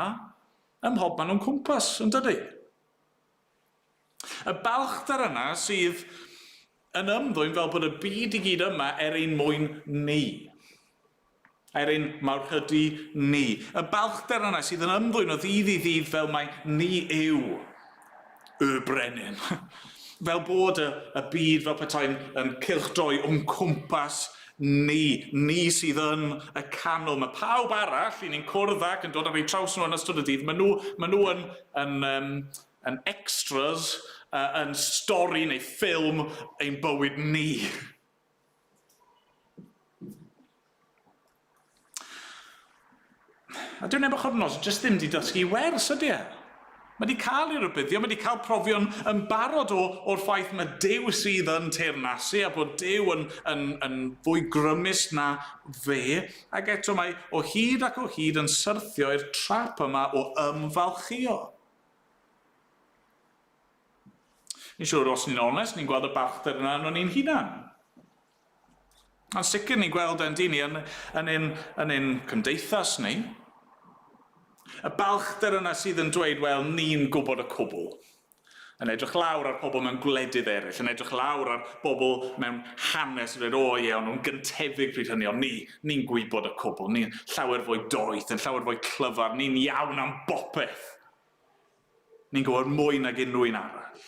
ym mhob man o'n cwmpas, yn dydy? Y balchder yna sydd yn ymddwyn fel bod y byd i gyd yma er ein mwyn ni. Er ein mawrhydi ni. Y balchder yna sydd yn ymddwyn o ddydd i ddydd fel mai ni yw y brenin. Fel bod y, y byd fel petai'n yn cylchdroi o'n cwmpas ni. Ni sydd yn y canol. Mae pawb arall i ni'n cwrdd ac yn dod ar eu traws nhw yn ystod y dydd, maen nhw, maen nhw yn, yn, um, yn extras uh, yn stori neu ffilm ein bywyd ni. A dyw Nebuchadnezzar jyst ddim wedi dysgu wers, ydy e? Mae wedi cael ei rybuddio, mae wedi cael profion yn barod o, o'r ffaith mae Duw sydd yn teyrnasu a bod Duw yn, yn, yn fwy grymus na fe, ac eto mae o hyd ac o hyd yn syrthio i'r trap yma o ymfalchïo. Ni'n siŵr, os ni'n onest, ni'n gweld y balchder yna yn ni'n hunan. Yn sicr ni'n gweld e'n dyn ni yn, yn, ein, yn ein cymdeithas ni. Y balchder yna sydd yn dweud, wel, ni'n gwybod y cwbl. Yn edrych lawr ar pobl mewn gwledydd eraill, yn edrych lawr ar bobl mewn hanes, yn dweud, o ie, o'n nhw'n gyntefig pryd hynny, ond ni, ni'n gwybod y cwbl, ni'n llawer fwy doeth, yn llawer fwy clyfar, ni'n iawn am bopeth. Ni'n gwybod mwy nag unrhyw un arall.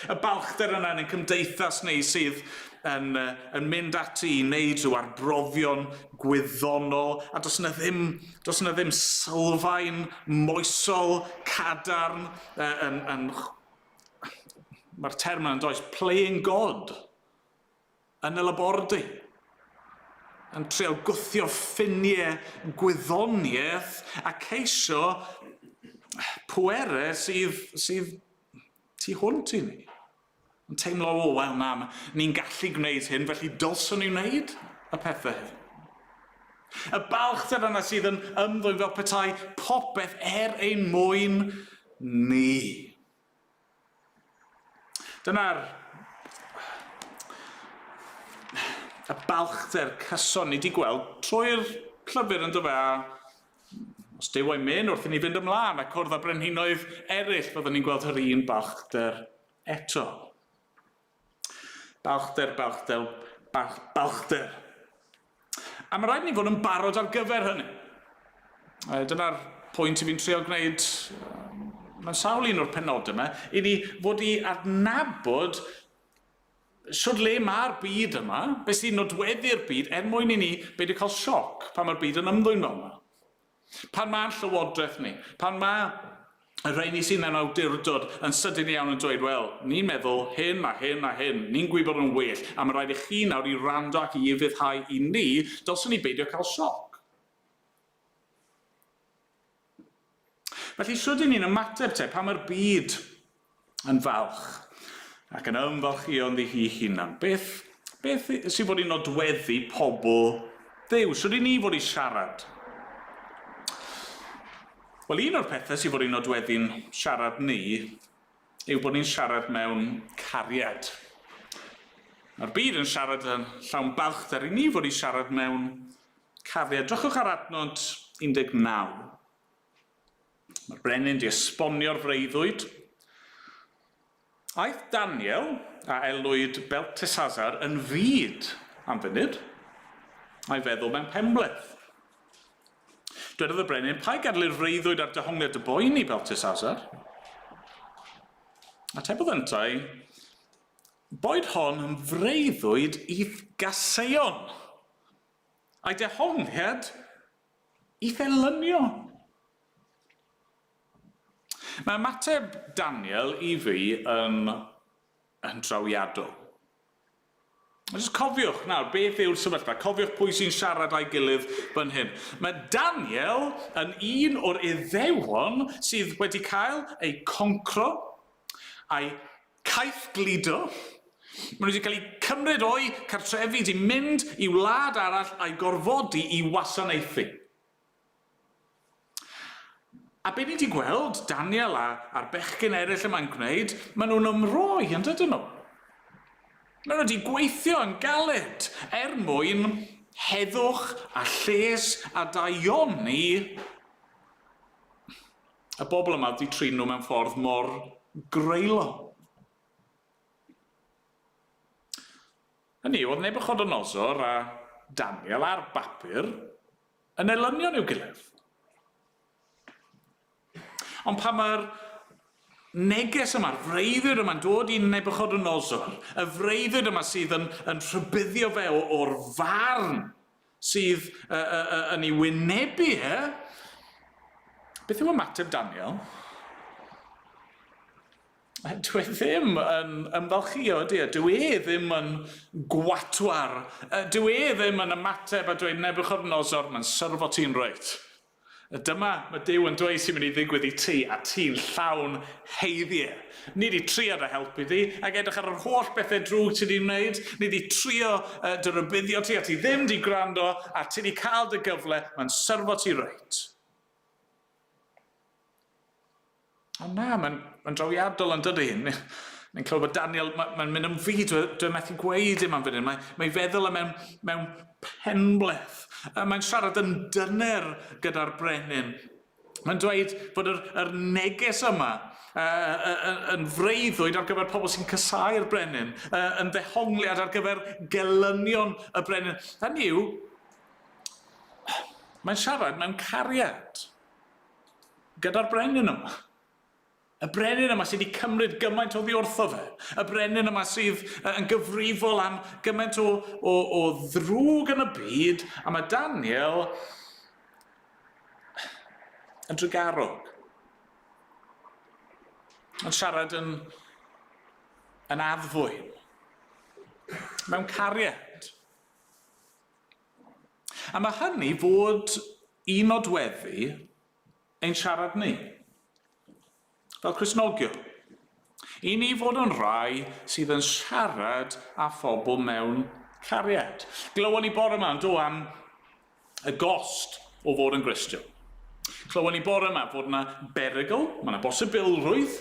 Y balchder yna yn ein cymdeithas ni sydd yn, yn mynd ati i wneud rhyw arbrofion gwyddonol, a does yna ddim, does yna ddim sylfaen moesol cadarn yn, yn, mae'r term yna'n does, playing God yn y labordy, yn treial gwthio ffiniau gwyddoniaeth a ceisio pwerau sydd, sydd tu hwnt i ni. Yn teimlo, o, wel na, ni'n gallu gwneud hyn, felly dylswn ni wneud y pethau hyn. Y balchder yna sydd yn ymddwyn fel petai popeth er ein mwyn ni. Dyna'r y balchder cyson ni wedi gweld trwy'r llyfr yn dyfe, a os Duw o'i myn wrth i ni fynd ymlaen a cwrdd â brenhinoedd eraill, byddwn ni'n gweld yr un balchder eto. Balchder, balchder, balch, balchder. A mae rhaid ni fod yn barod ar gyfer hynny. Dyna'r pwynt i fi'n trio gwneud mewn sawl un o'r penodau yma, i ni fod i adnabod Shwd le mae'r byd yma, beth sy'n nodweddu'r byd, er mwyn i ni beidio cael sioc pan mae'r byd yn ymddwyn fel yna. Pan mae'n llywodraeth ni, pan mae y rheini sydd mewn awdurdod yn sydyn iawn yn dweud, wel, ni'n meddwl hyn a hyn a hyn, ni'n gwybod yn well, a mae rhaid i chi nawr i wrando ac i ufuddhau i ni, dylswn ni beidio cael sioc. Felly, shwd 'y ni'n ymateb te pan mae'r byd yn falch ac yn ymfalchïo ynddi hi hunan? Beth, beth sydd fod i nodweddu pobl Dduw? Shwd 'y ni fod i siarad? Wel, un o'r pethau sydd fod i nodweddu'n siarad ni yw bod ni'n siarad mewn cariad. Mae'r byd yn siarad yn llawn balchder i ni fod i siarad mewn cariad. Drychwch ar adnod 19. Mae'r brenin di esbonio'r freuddwyd. Aeth Daniel, a elwyd Beltesazar, yn fud am funud, a'i feddwl mewn penbleth. Dwedodd y brenin, paid gadael i'r freuddwyd a'r dehongliad dy boeni, Beltesazar. Atebodd yntau, boed hon yn freuddwyd i'th gaseion, a'i dehongliad i'th elynion. Mae ymateb Daniel i fi yn, yn drawiadol. Jyst cofiwch nawr, beth yw'r sefyllfa? Cofiwch pwy sy'n siarad â'i gilydd fan hyn. Mae Daniel yn un o'r Iddewon sydd wedi cael eu concro a'i caethgludo. Maen nhw wedi cael eu cymryd o'u cartrefi, wedi mynd i wlad arall a'i gorfodi i wasanaethu. A be ni wedi gweld Daniel a, a'r bechgyn eraill yma'n gwneud, maen nhw'n ymroi, yn dydyn nhw? Maen nhw wedi gweithio yn galed er mwyn heddwch a lles a daioni y bobl yma wedi trin nhw mewn ffordd mor greulon. Hynny yw, oedd Nebuchodonosor a Daniel ar bapur yn elynion i'w gilydd. Ond pan mae'r neges yma'r freuddwyd yma'n dod i Nebuchodonosor, y freuddwyd yma sydd yn, yn rhybuddio fe o'r farn sydd uh, uh, uh, yn ei wynebu e, beth yw ymateb Daniel? Dw e ddim yn ymfalchïo, ydy e? Dw e ddim yn gwatwar. Dw e ddim yn ymateb a dweud, Nebuchadnezzar, mae'n syrfo ti'n reit. Dyma mae Duw yn dweud sy'n mynd i ddigwydd i ti, a ti'n llawn haeddu e. Ni 'di trio dy helpu di, ac edrych ar yr holl bethau drwg ti 'di wneud. Ni 'di trio dy rybuddio ti, a ti ddim 'di gwrando, a ti 'di cael dy gyfle, mae'n syrfo ti reit. Ond na, mae'n ma drawiadol yn dydy. Ni'n clywed bod Daniel, mae'n ma mynd yn fyd, dwi, dwi methu gweud dim am fan hyn. Mae, mae feddwl e mewn, mewn penbleth. Mae'n siarad yn dyner gyda'r brenin. Mae'n dweud bod yr, yr neges yma uh, yn freuddwyd ar gyfer pobl sy'n casáu'r brenin, uh, yn ddehongliad ar gyfer gelynion y brenin. Hynny yw, mae'n siarad mewn cariad. Gyda'r brenin yma. Y brenin yma sydd wedi cymryd gymaint oddi wrtho fe. Y brenin yma sydd yn gyfrifol am gymaint o, o, o ddrwg yn y byd. A mae Daniel yn drugarog. Yn siarad yn, yn addfwyn. Mewn cariad. A mae hynny fod i nodweddu ein siarad ni, fel Cristnogion. I ni fod yn rhai sydd yn siarad â phobl mewn cariad. Glywon ni bore yma, yn do, am y gost o fod yn Gristion. Clywon ni bore yma fod yna berygl, mae yna bosibilrwydd.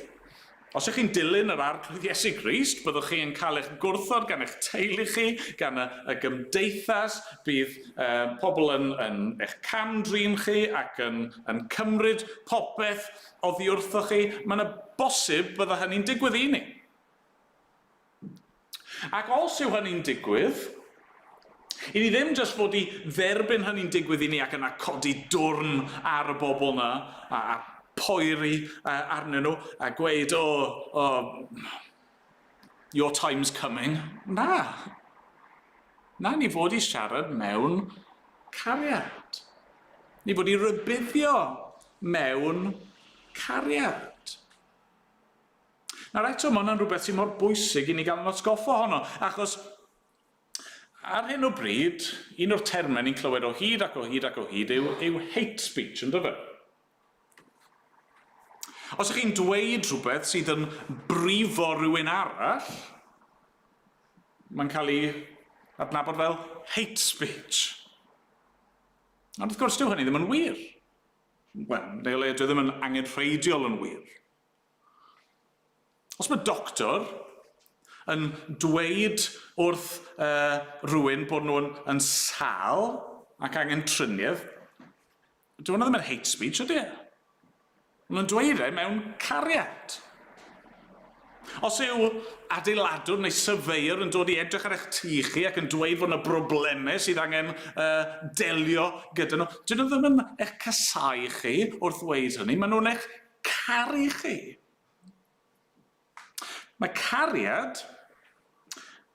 Os ych chi'n dilyn yr Arglwydd Iesu Grist, byddwch chi yn cael eich gwrthod gan eich teulu chi, gan y, y gymdeithas, bydd uh, pobl yn, yn eich cam-drin chi ac yn, yn cymryd popeth oddi wrthoch chi. Mae yna bosib bydda hynny'n digwydd i ni. Ac os yw hynny'n digwydd, i ni ddim jyst fod i dderbyn hynny'n digwydd i ni ac yna codi dwrn ar y bobl yna a, a poeri arnyn nhw a gweud, o, o, Your time's coming. Na. Na, ni fod i siarad mewn cariad. Ni fod i rybuddio mewn cariad. Nawr eto, mae hwnna'n rhywbeth sy'n mor bwysig i ni gael yn atgoffa ohono, achos ar hyn o bryd, un o'r termau ni'n clywed o hyd ac o hyd ac o hyd yw, yw hate speech, yn dyfe? Os ych chi'n dweud rhywbeth sydd yn brifo rhywun arall, mae'n cael ei adnabod fel hate speech. Ond wrth gwrs, dyw hynny ddim yn wir. Wel, neu o leia, dyw e ddim yn angenrheidiol yn wir. Os mae doctor yn dweud wrth uh, rhywun bod nhw'n yn sal ac angen triniaeth, dyw hwnna ddim yn hate speech, ydy e? Maen nhw'n dweud e mewn cariad. Os yw adeiladwr neu surveyor yn dod i edrych ar eich tŷ chi ac yn dweud fod yna broblemau sydd angen uh, delio gyda nhw, dyn nhw ddim yn eich casau chi wrth ddweud hynny, maen nhw'n eich caru chi. Mae cariad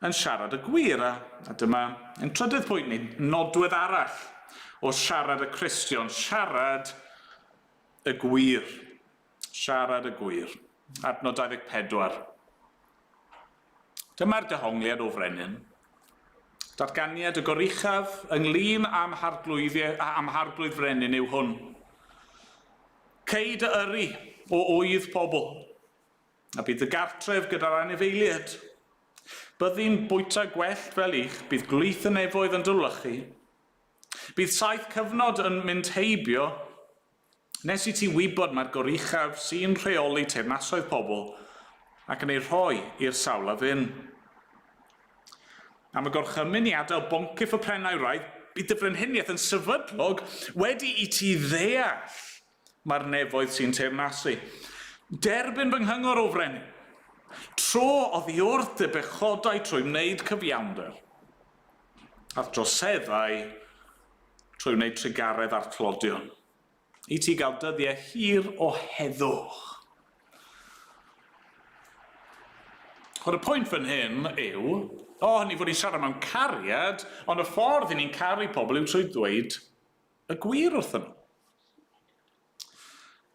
yn siarad y gwir, a, a dyma ein trydydd pwynt ni, nodwedd arall o siarad y Cristion, siarad y gwir. Siarad y gwir. Adnod 24. Dyma'r dehongliad o frenin. Datganiad y goruchaf ynglyn â'm harglwydd frenin yw hwn. Cei dy yrru o ŵydd pobl, a bydd dy gartref gyda'r anifeiliaid. Byddi'n bwyta gwellt fel ych, bydd gwlith y nefoedd yn dy wlychu. Bydd saith cyfnod yn mynd heibio, nes i ti wybod mai'r Goruchaf sy'n rheoli teyrnasoedd pobl ac yn eu rhoi i'r sawl a fyn. Am y gorchymyn i adael boncyff y prennau wraidd, bydd dy frenhiniaeth yn sefydlog wedi i ti ddeall mae'r nefoedd sy'n teyrnasu. Derbyn fy nghyngor, O frenin. Tro oddi wrth dy bechodau trwy wneud cyfiawnder, a'th droseddau trwy wneud trugaredd â'r tlodion. I ti gael dyddiau hir o heddwch. Ond y pwynt fan hyn yw, o, ni fod i siarad mewn cariad, ond y ffordd i ni'n caru pobl yw trwy ddweud y gwir wrthyn nhw.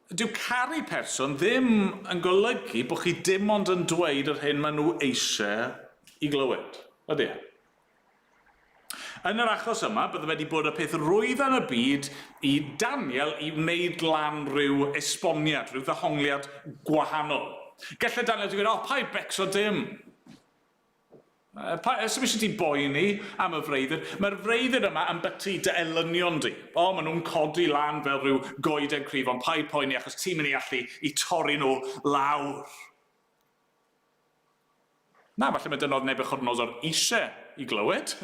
Dyw caru person ddim yn golygu bod chi dim ond yn dweud yr hyn maen nhw eisiau i glywed, ydy e? Yn yr achos yma, bydde wedi bod y peth rwydda yn y byd i Daniel i wneud lan rhyw esboniad, rhyw ddehongliad gwahanol. Gallai Daniel dweud, o, paid becso dim. Pa, ys eisiau ti boeni am y freuddwyd? Mae'r freuddwyd yma yn byty dy elynion di. O, maen nhw'n codi lan fel rhyw goeden cryf, ond paid poeni achos ti'n mynd i allu i torri nhw lawr. Na, falle mae dyna oedd Nebuchadnezzar eisiau i glywed.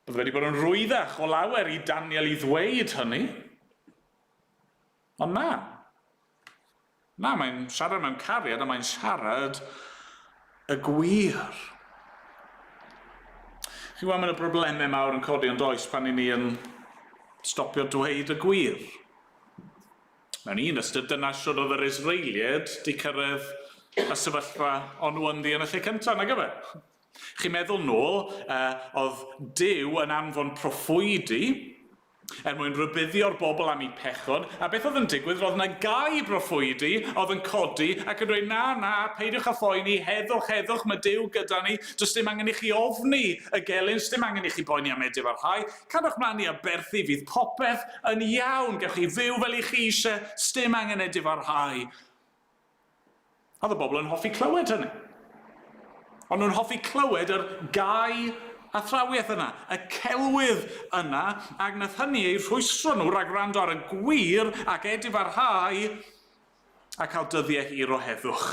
Bydd wedi bod yn rwyddach o lawer i Daniel i ddweud hynny. Ond na. Na, mae'n siarad mewn cariad a mae'n siarad y gwir. Chi'n gweld, mae yna broblemau mawr yn codi ond oes pan i ni yn stopio dweud y gwir. Mewn un ystyr, dyna shwd oedd yr Israeliaid 'di cyrraedd y sefyllfa o'n nhw ynddi yn y lle cyntaf, nag yfe? Chi'n meddwl nôl, uh, oedd Duw yn anfon proffwydi er mwyn rhybuddio'r bobl am eu pechod, a beth oedd yn digwydd, roedd yna gau broffwydi oedd yn codi ac yn dweud, na, na, peidiwch â phoeni, heddwch, heddwch, mae Duw gyda ni, does dim angen i chi ofni y gelyn, does dim angen i chi boeni am edifarhau, Cadwch mlaen i aberthu, fydd popeth yn iawn, gewch chi fyw fel i chi eisiau, sdim angen edifarhau. Oedd y bobl yn hoffi clywed hynny. Ond nhw'n hoffi clywed yr gau athrawiaeth yna, y celwydd yna, ac nath hynny eu rhwystro nhw rhag wrando ar y gwir ac edifarhau a cael dyddiau hir o heddwch.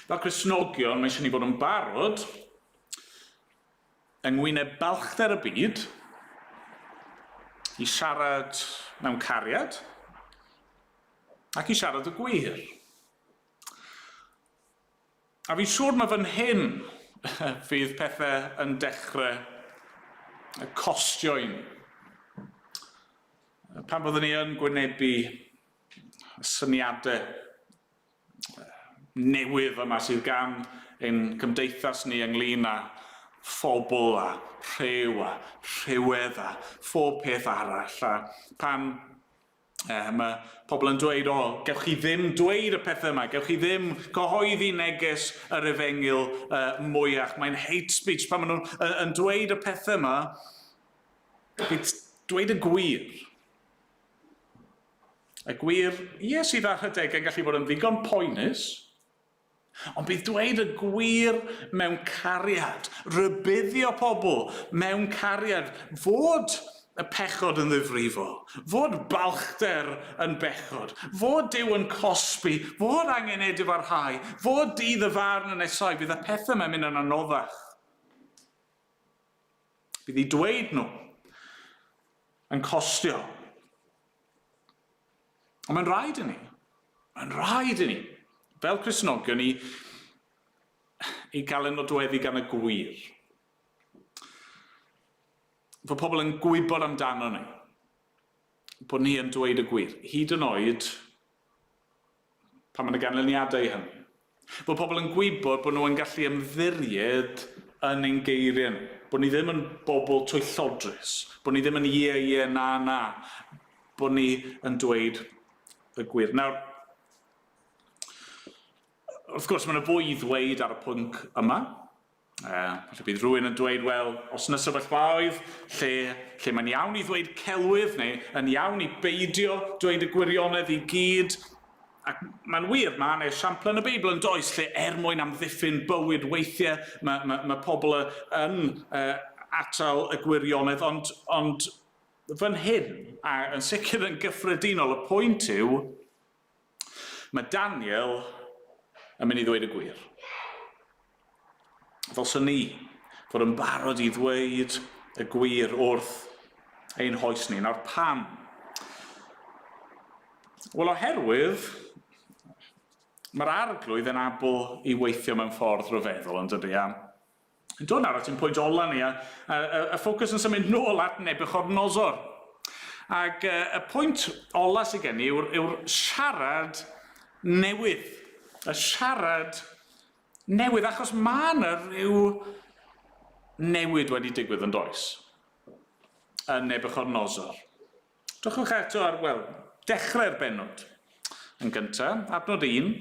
Fel Cristnogion, mae eisiau ni fod yn barod yng ngwyneb balchder y byd i siarad mewn cariad ac i siarad y gwir. A fi'n siŵr mae fan hyn fydd pethau yn dechrau costio i ni. Pan byddwn ni yn gwynebu syniadau. newydd yma sydd gan ein cymdeithas ni ynglyn â phobl a rhyw a rhywedd a phob peth arall. A pan mae pobl yn dweud, o, gewch chi ddim dweud y pethau yma, gewch chi ddim cyhoeddi neges yr efengyl mwyach, mae'n hate speech. Pan maen nhw'n yn dweud y pethau yma, bydd dweud y gwir. Y gwir, ie, sydd ar adegau yn gallu bod yn ddigon poenus, ond bydd dweud y gwir mewn cariad, rhybuddio pobl mewn cariad, fod y pechod yn ddifrifol, fod balchder yn bechod, fod Duw yn cosbi, fod angen edifarhau, fod dydd y farn yn nesau, bydd y pethau yma'n mynd yn anoddach. Bydd i dweud nhw yn costio. Ond mae'n rhaid i ni, mae'n rhaid i ni, fel Cristnogion, i, i gael ein nodweddu gan y gwir. Fod pobl yn gwybod amdano ni, bod ni yn dweud y gwir, hyd yn oed pan mae yna ganlyniadau i hynny. Bod pobl yn gwybod bod nhw yn gallu ymddiried yn ein geiriau ni. Bod ni ddim yn bobl twyllodrus. Bod ni ddim yn ie, ie, na, na. Bod ni yn dweud y gwir. Nawr, wrth gwrs, mae yna fwy i ddweud ar y pwnc yma. Falle bydd rhywun yn dweud, wel, os yna sefyllfaoedd lle, lle mae'n iawn i ddweud celwydd neu yn iawn i beidio dweud y gwirionedd i gyd, ac mae'n wir, mae yna esiampl yn y Beibl yn does, lle er mwyn amddiffyn bywyd weithiau mae, mae, mae pobl yn atal y gwirionedd, ond, ond fan hyn, a yn sicr yn gyffredinol, y pwynt yw, Mae Daniel yn mynd i ddweud y gwir. Ddylswn ni fod yn barod i ddweud y gwir wrth ein hoes ni. Nawr pam? Wel oherwydd mae'r arglwydd yn abl i weithio mewn ffordd rhyfeddol yn dydy a Yn dod nawr at ein pwynt ola ni, a, a, a, a ffocws yn symud nôl at Nebuchadnezzar. Ac y pwynt ola sydd gen i yw'r, yw siarad newydd. Y siarad newydd, achos mae yna rhyw newid wedi digwydd yn does yn Nebuchadnezzar. Drychwch eto ar, wel, dechrau'r bennod. Yn gyntaf, adnod 1,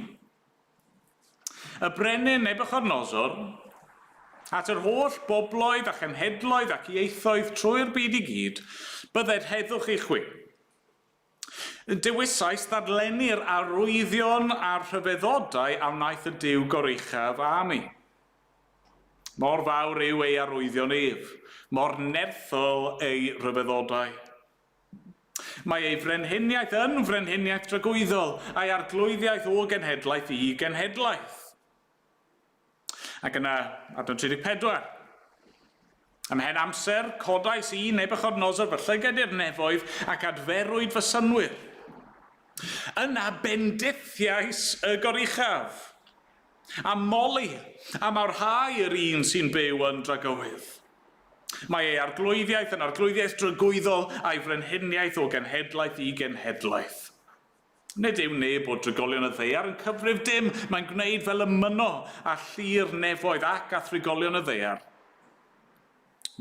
Y brenin Nebuchadnezzar, at yr holl bobloedd a chenhedloedd ac ieithoedd trwy'r byd i gyd, bydded heddwch i chwi. Dewisais ddadlennu'r arwyddion a'r rhyfeddodau a wnaeth y Duw goruchaf â mi. Mor fawr yw ei arwyddion ef, mor nerthol ei ryfeddodau. Mae ei frenhiniaeth yn frenhiniaeth dragwyddol, a'i arglwyddiaeth o genhedlaeth i genhedlaeth. Ac yna, adnod 34. Ymhen amser, codais i Nebuchadnezzar fy llygad i'r nefoedd ac adferwyd fy synnwyr. Yna bendithiais y goruchaf, a moli, a mawrhau yr un sy'n byw yn dragywydd. Mae ei arglwyddiaeth yn arglwyddiaeth dragwyddol, a'i frenhiniaeth o genhedlaeth i genhedlaeth. Nid yw neb o drigolion y ddaear yn cyfrif dim, mae'n gwneud fel y mynno â llu'r nefoedd ac â thrigolion y ddaear.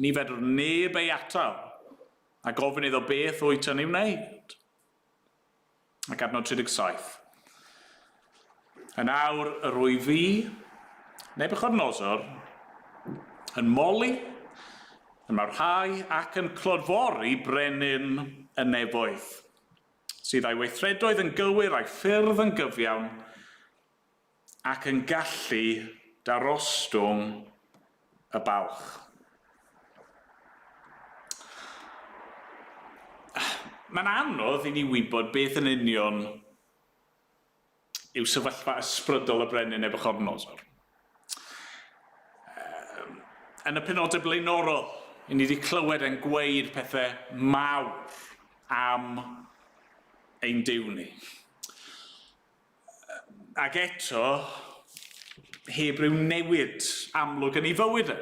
Ni fedr neb ei atal, a gofyn iddo beth wyt yn ei wneud. Ac adnod 37. Yn awr yr wyf fi, Nebuchadnezzar, yn moli, yn mawrhau ac yn clodfori brenin y nefoedd, sydd a'i weithredoedd yn gywir a'i ffyrdd yn gyfiawn, ac yn gallu darostwng y balch. Mae'n anodd i ni wybod beth yn union yw sefyllfa ysbrydol y brenin Nebuchadnezzar. Yn y penodau blaenorol, i ni wedi clywed e'n gweud pethau mawr am ein Duw ni. Ac eto, heb ryw newid amlwg yn ei fywyd e.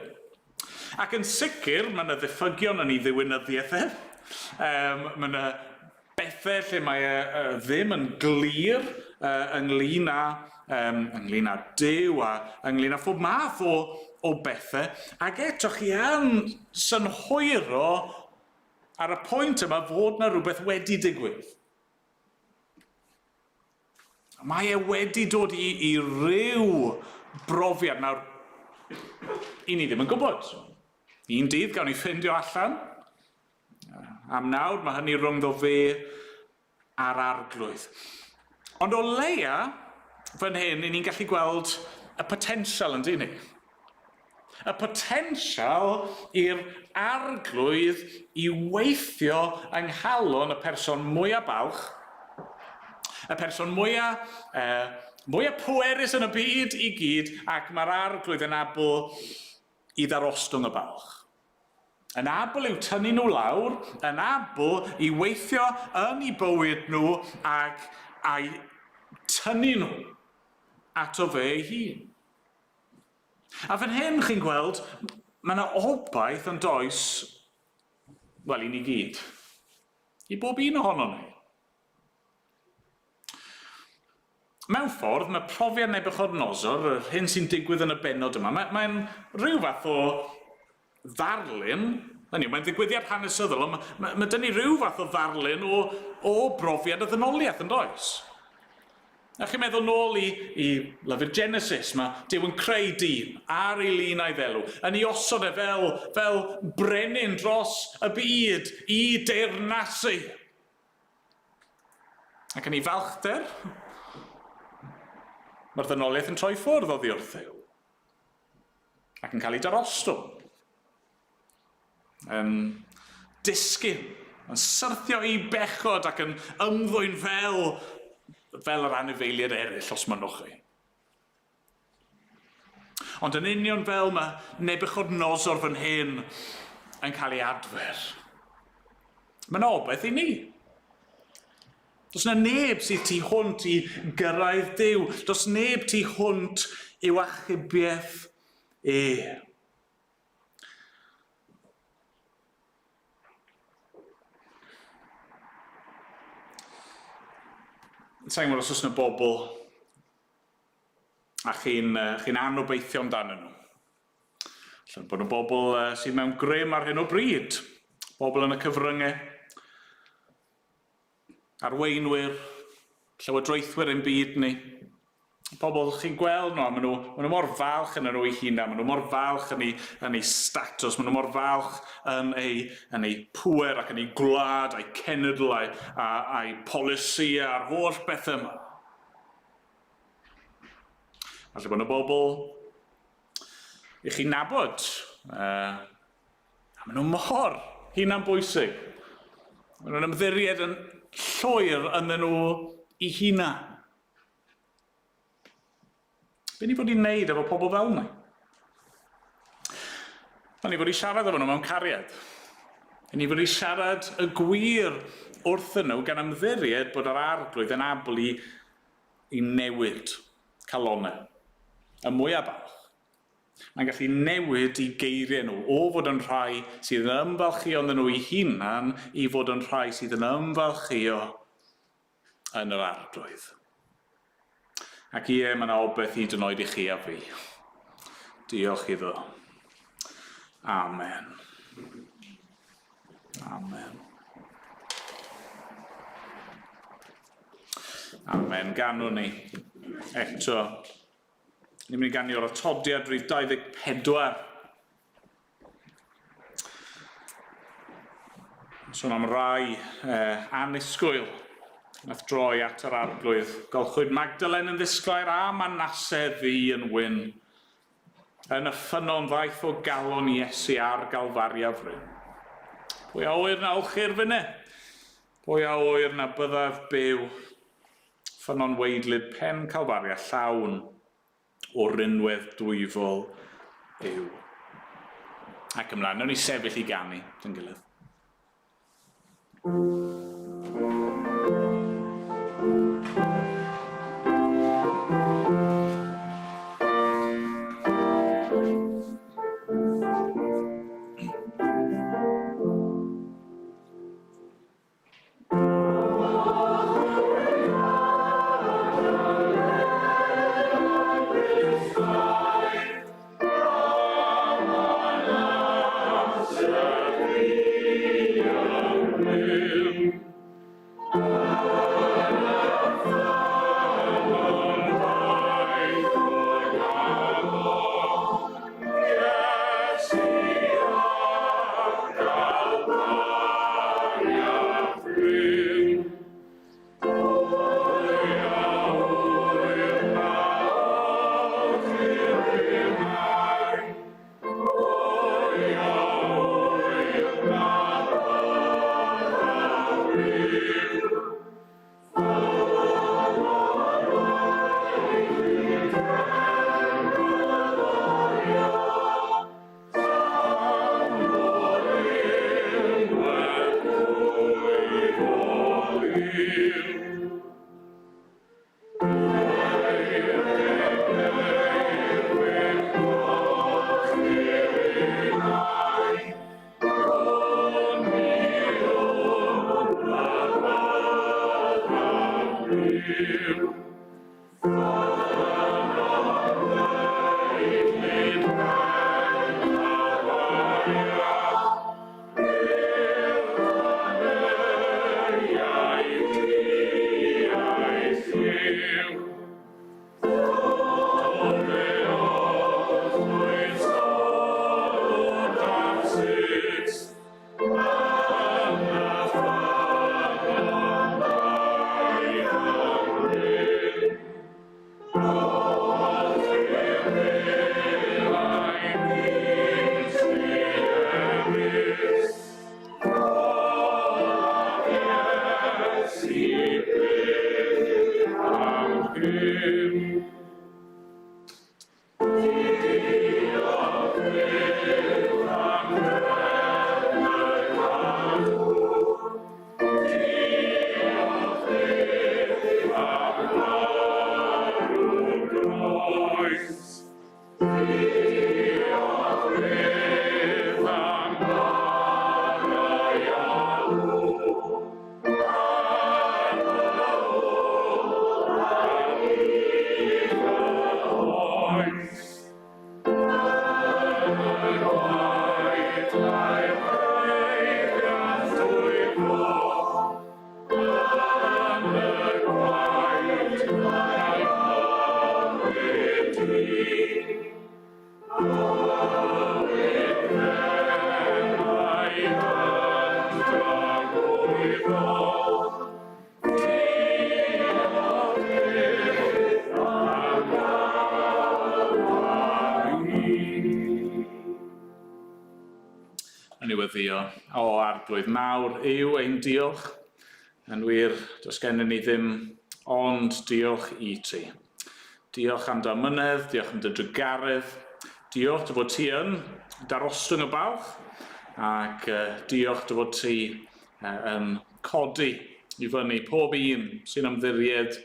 Ac yn sicr, mae yna ddiffygion yn ei ddiwinyddiaeth e. Um, mae yna bethau lle mae e ddim yn glir ynglyn â, um, ynglyn â Duw a ynglyn â phob math o, o bethau, ac eto chi yn synhwyro ar y pwynt yma fod na rhywbeth wedi digwydd. Mae e wedi dod i, i ryw brofiad. Nawr, i ni ddim yn gwybod. Un dydd gawn ni ffindio allan. Am nawr, mae hynny rhyngddo fe a'r arglwydd. Ond o leia, fan hyn, i ni'n gallu gweld y potensial yn dyn ni. Y potensial i'r arglwydd i weithio yng nghalon y person mwyaf balch, y person mwyaf, mwyaf pwerus yn y byd i gyd, ac mae'r arglwydd yn abl i ddarostwng y balch. Yn abl i'w tynnu nhw lawr, yn abl i weithio yn eu bywyd nhw ac a'u tynnu nhw ato fe ei hun. A fan hyn, chi'n gweld, mae yna obaith yn does, wel, i ni gyd. I bob un ohonon ni. Mewn ffordd, mae profiad Nebuchadnezzar, yr hyn sy'n digwydd yn y bennod yma, mae'n mae rhyw fath o ddarlun, hynny yw, mae'n ddigwyddiad hanesyddol, ond mae, mae, mae dyn ni rhyw fath o ddarlun o, o brofiad y ddynoliaeth, yn does? A chi'n meddwl nôl i, i lyfr Genesis, mae Duw yn creu dyn ar ei lun a'i ddelw, yn ei osod e fel, fel brenin dros y byd i deyrnasu. Ac yn ei falchder, mae'r ddynoliaeth yn troi ffwrdd oddi wrth Dduw ac yn cael ei darostwng. Yn disgyn, yn syrthio i bechod ac yn ymddwyn fel, fel yr anifeiliaid eraill, os mynnwch chi. Ond yn union fel mae Nebuchadnezzar fan hyn yn cael ei adfer, mae yna obaith i ni. Does yna neb sydd tu hwnt i gyrraedd Duw. Does neb tu hwnt i'w achubiaeth e. Sa'n gwybod os oes yna bobl a chi'n chi anobeithio amdanyn nhw. Allan bod nhw bobl sydd mewn grym ar hyn o bryd, bobl yn y cyfryngau, arweinwyr, llywodraethwyr ein byd ni. Pobl chi'n gweld nhw, a maen nhw, maen nhw mor falch yn nhw eu hunain, maen nhw mor falch yn eu, yn eu statws, maen nhw mor falch yn eu, yn eu pŵer ac yn eu gwlad, a'u cenedl, a'u, a'u polisïau a'r holl bethau yma. Falle bod yna bobl i chi nabod, a maen nhw mor hunan bwysig. Maen nhw'n ymddiried yn llwyr ynddyn nhw i hunan. Be ni fod i'n neud efo pobl fel yna? Wel, ni fod i siarad efo nhw mewn cariad. Ni fod i siarad y gwir wrthyn nhw gan ymddiried bod yr arglwydd yn abl i, i newid calonau. Y mwyaf balch. Mae'n gallu newid i geiriau nhw, o fod yn rhai sydd yn ymfalchïo ynddyn nhw eu hunan i fod yn rhai sydd yn ymfalchïo yn yr arglwydd. Ac ie, mae yna obaith hyd yn oed i chi a fi. Diolch iddo. Amen. Amen. Amen. Ganwn ni eto. Ni'n mynd i ganu o'r atodiad rhif 24. Sôn am rai eh, annisgwyl nath droi at yr arglwydd. Golchwyd Magdalen yn ddisglair a Manasse ddu yn wyn. Yn y ffynnon ddaeth o galon Iesu ar Galfaria fryn. Pwy a oer na olchir fynne? Pwy a oer na byddaf byw? Ffynnon weidlyd pen Calfaria llawn o rinwedd dwyfol yw. Ac ymlaen, nawn ni sefyll i ganu, dyn gilydd. Yn iweddio, o arglwydd mawr yw ein diolch. Yn wir, does gennym ni ddim ond diolch i ti. Diolch am dy amynedd, diolch am dy drugaredd, diolch dy fod ti yn darostwng y balch, ac uh, diolch dy fod ti uh, yn codi i fyny pob un sy'n ymddiried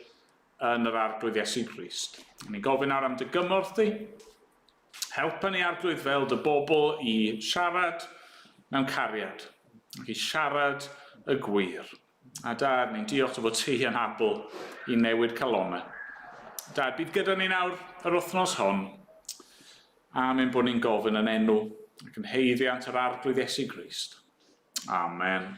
yn yr Arglwydd Iesu Grist. Ni'n gofyn nawr am dy gymorth di. Helpa ni Arglwydd fel dy bobl i siarad mewn cariad, ac i siarad y gwir. A Dad, ni'n diolch dy fod ti yn abl i newid calonnau. Dad, bydd gyda ni nawr yr wythnos hon, am ein bod ni'n gofyn yn enw ac yn haeddiant yr Arglwydd Iesu Grist. Amen.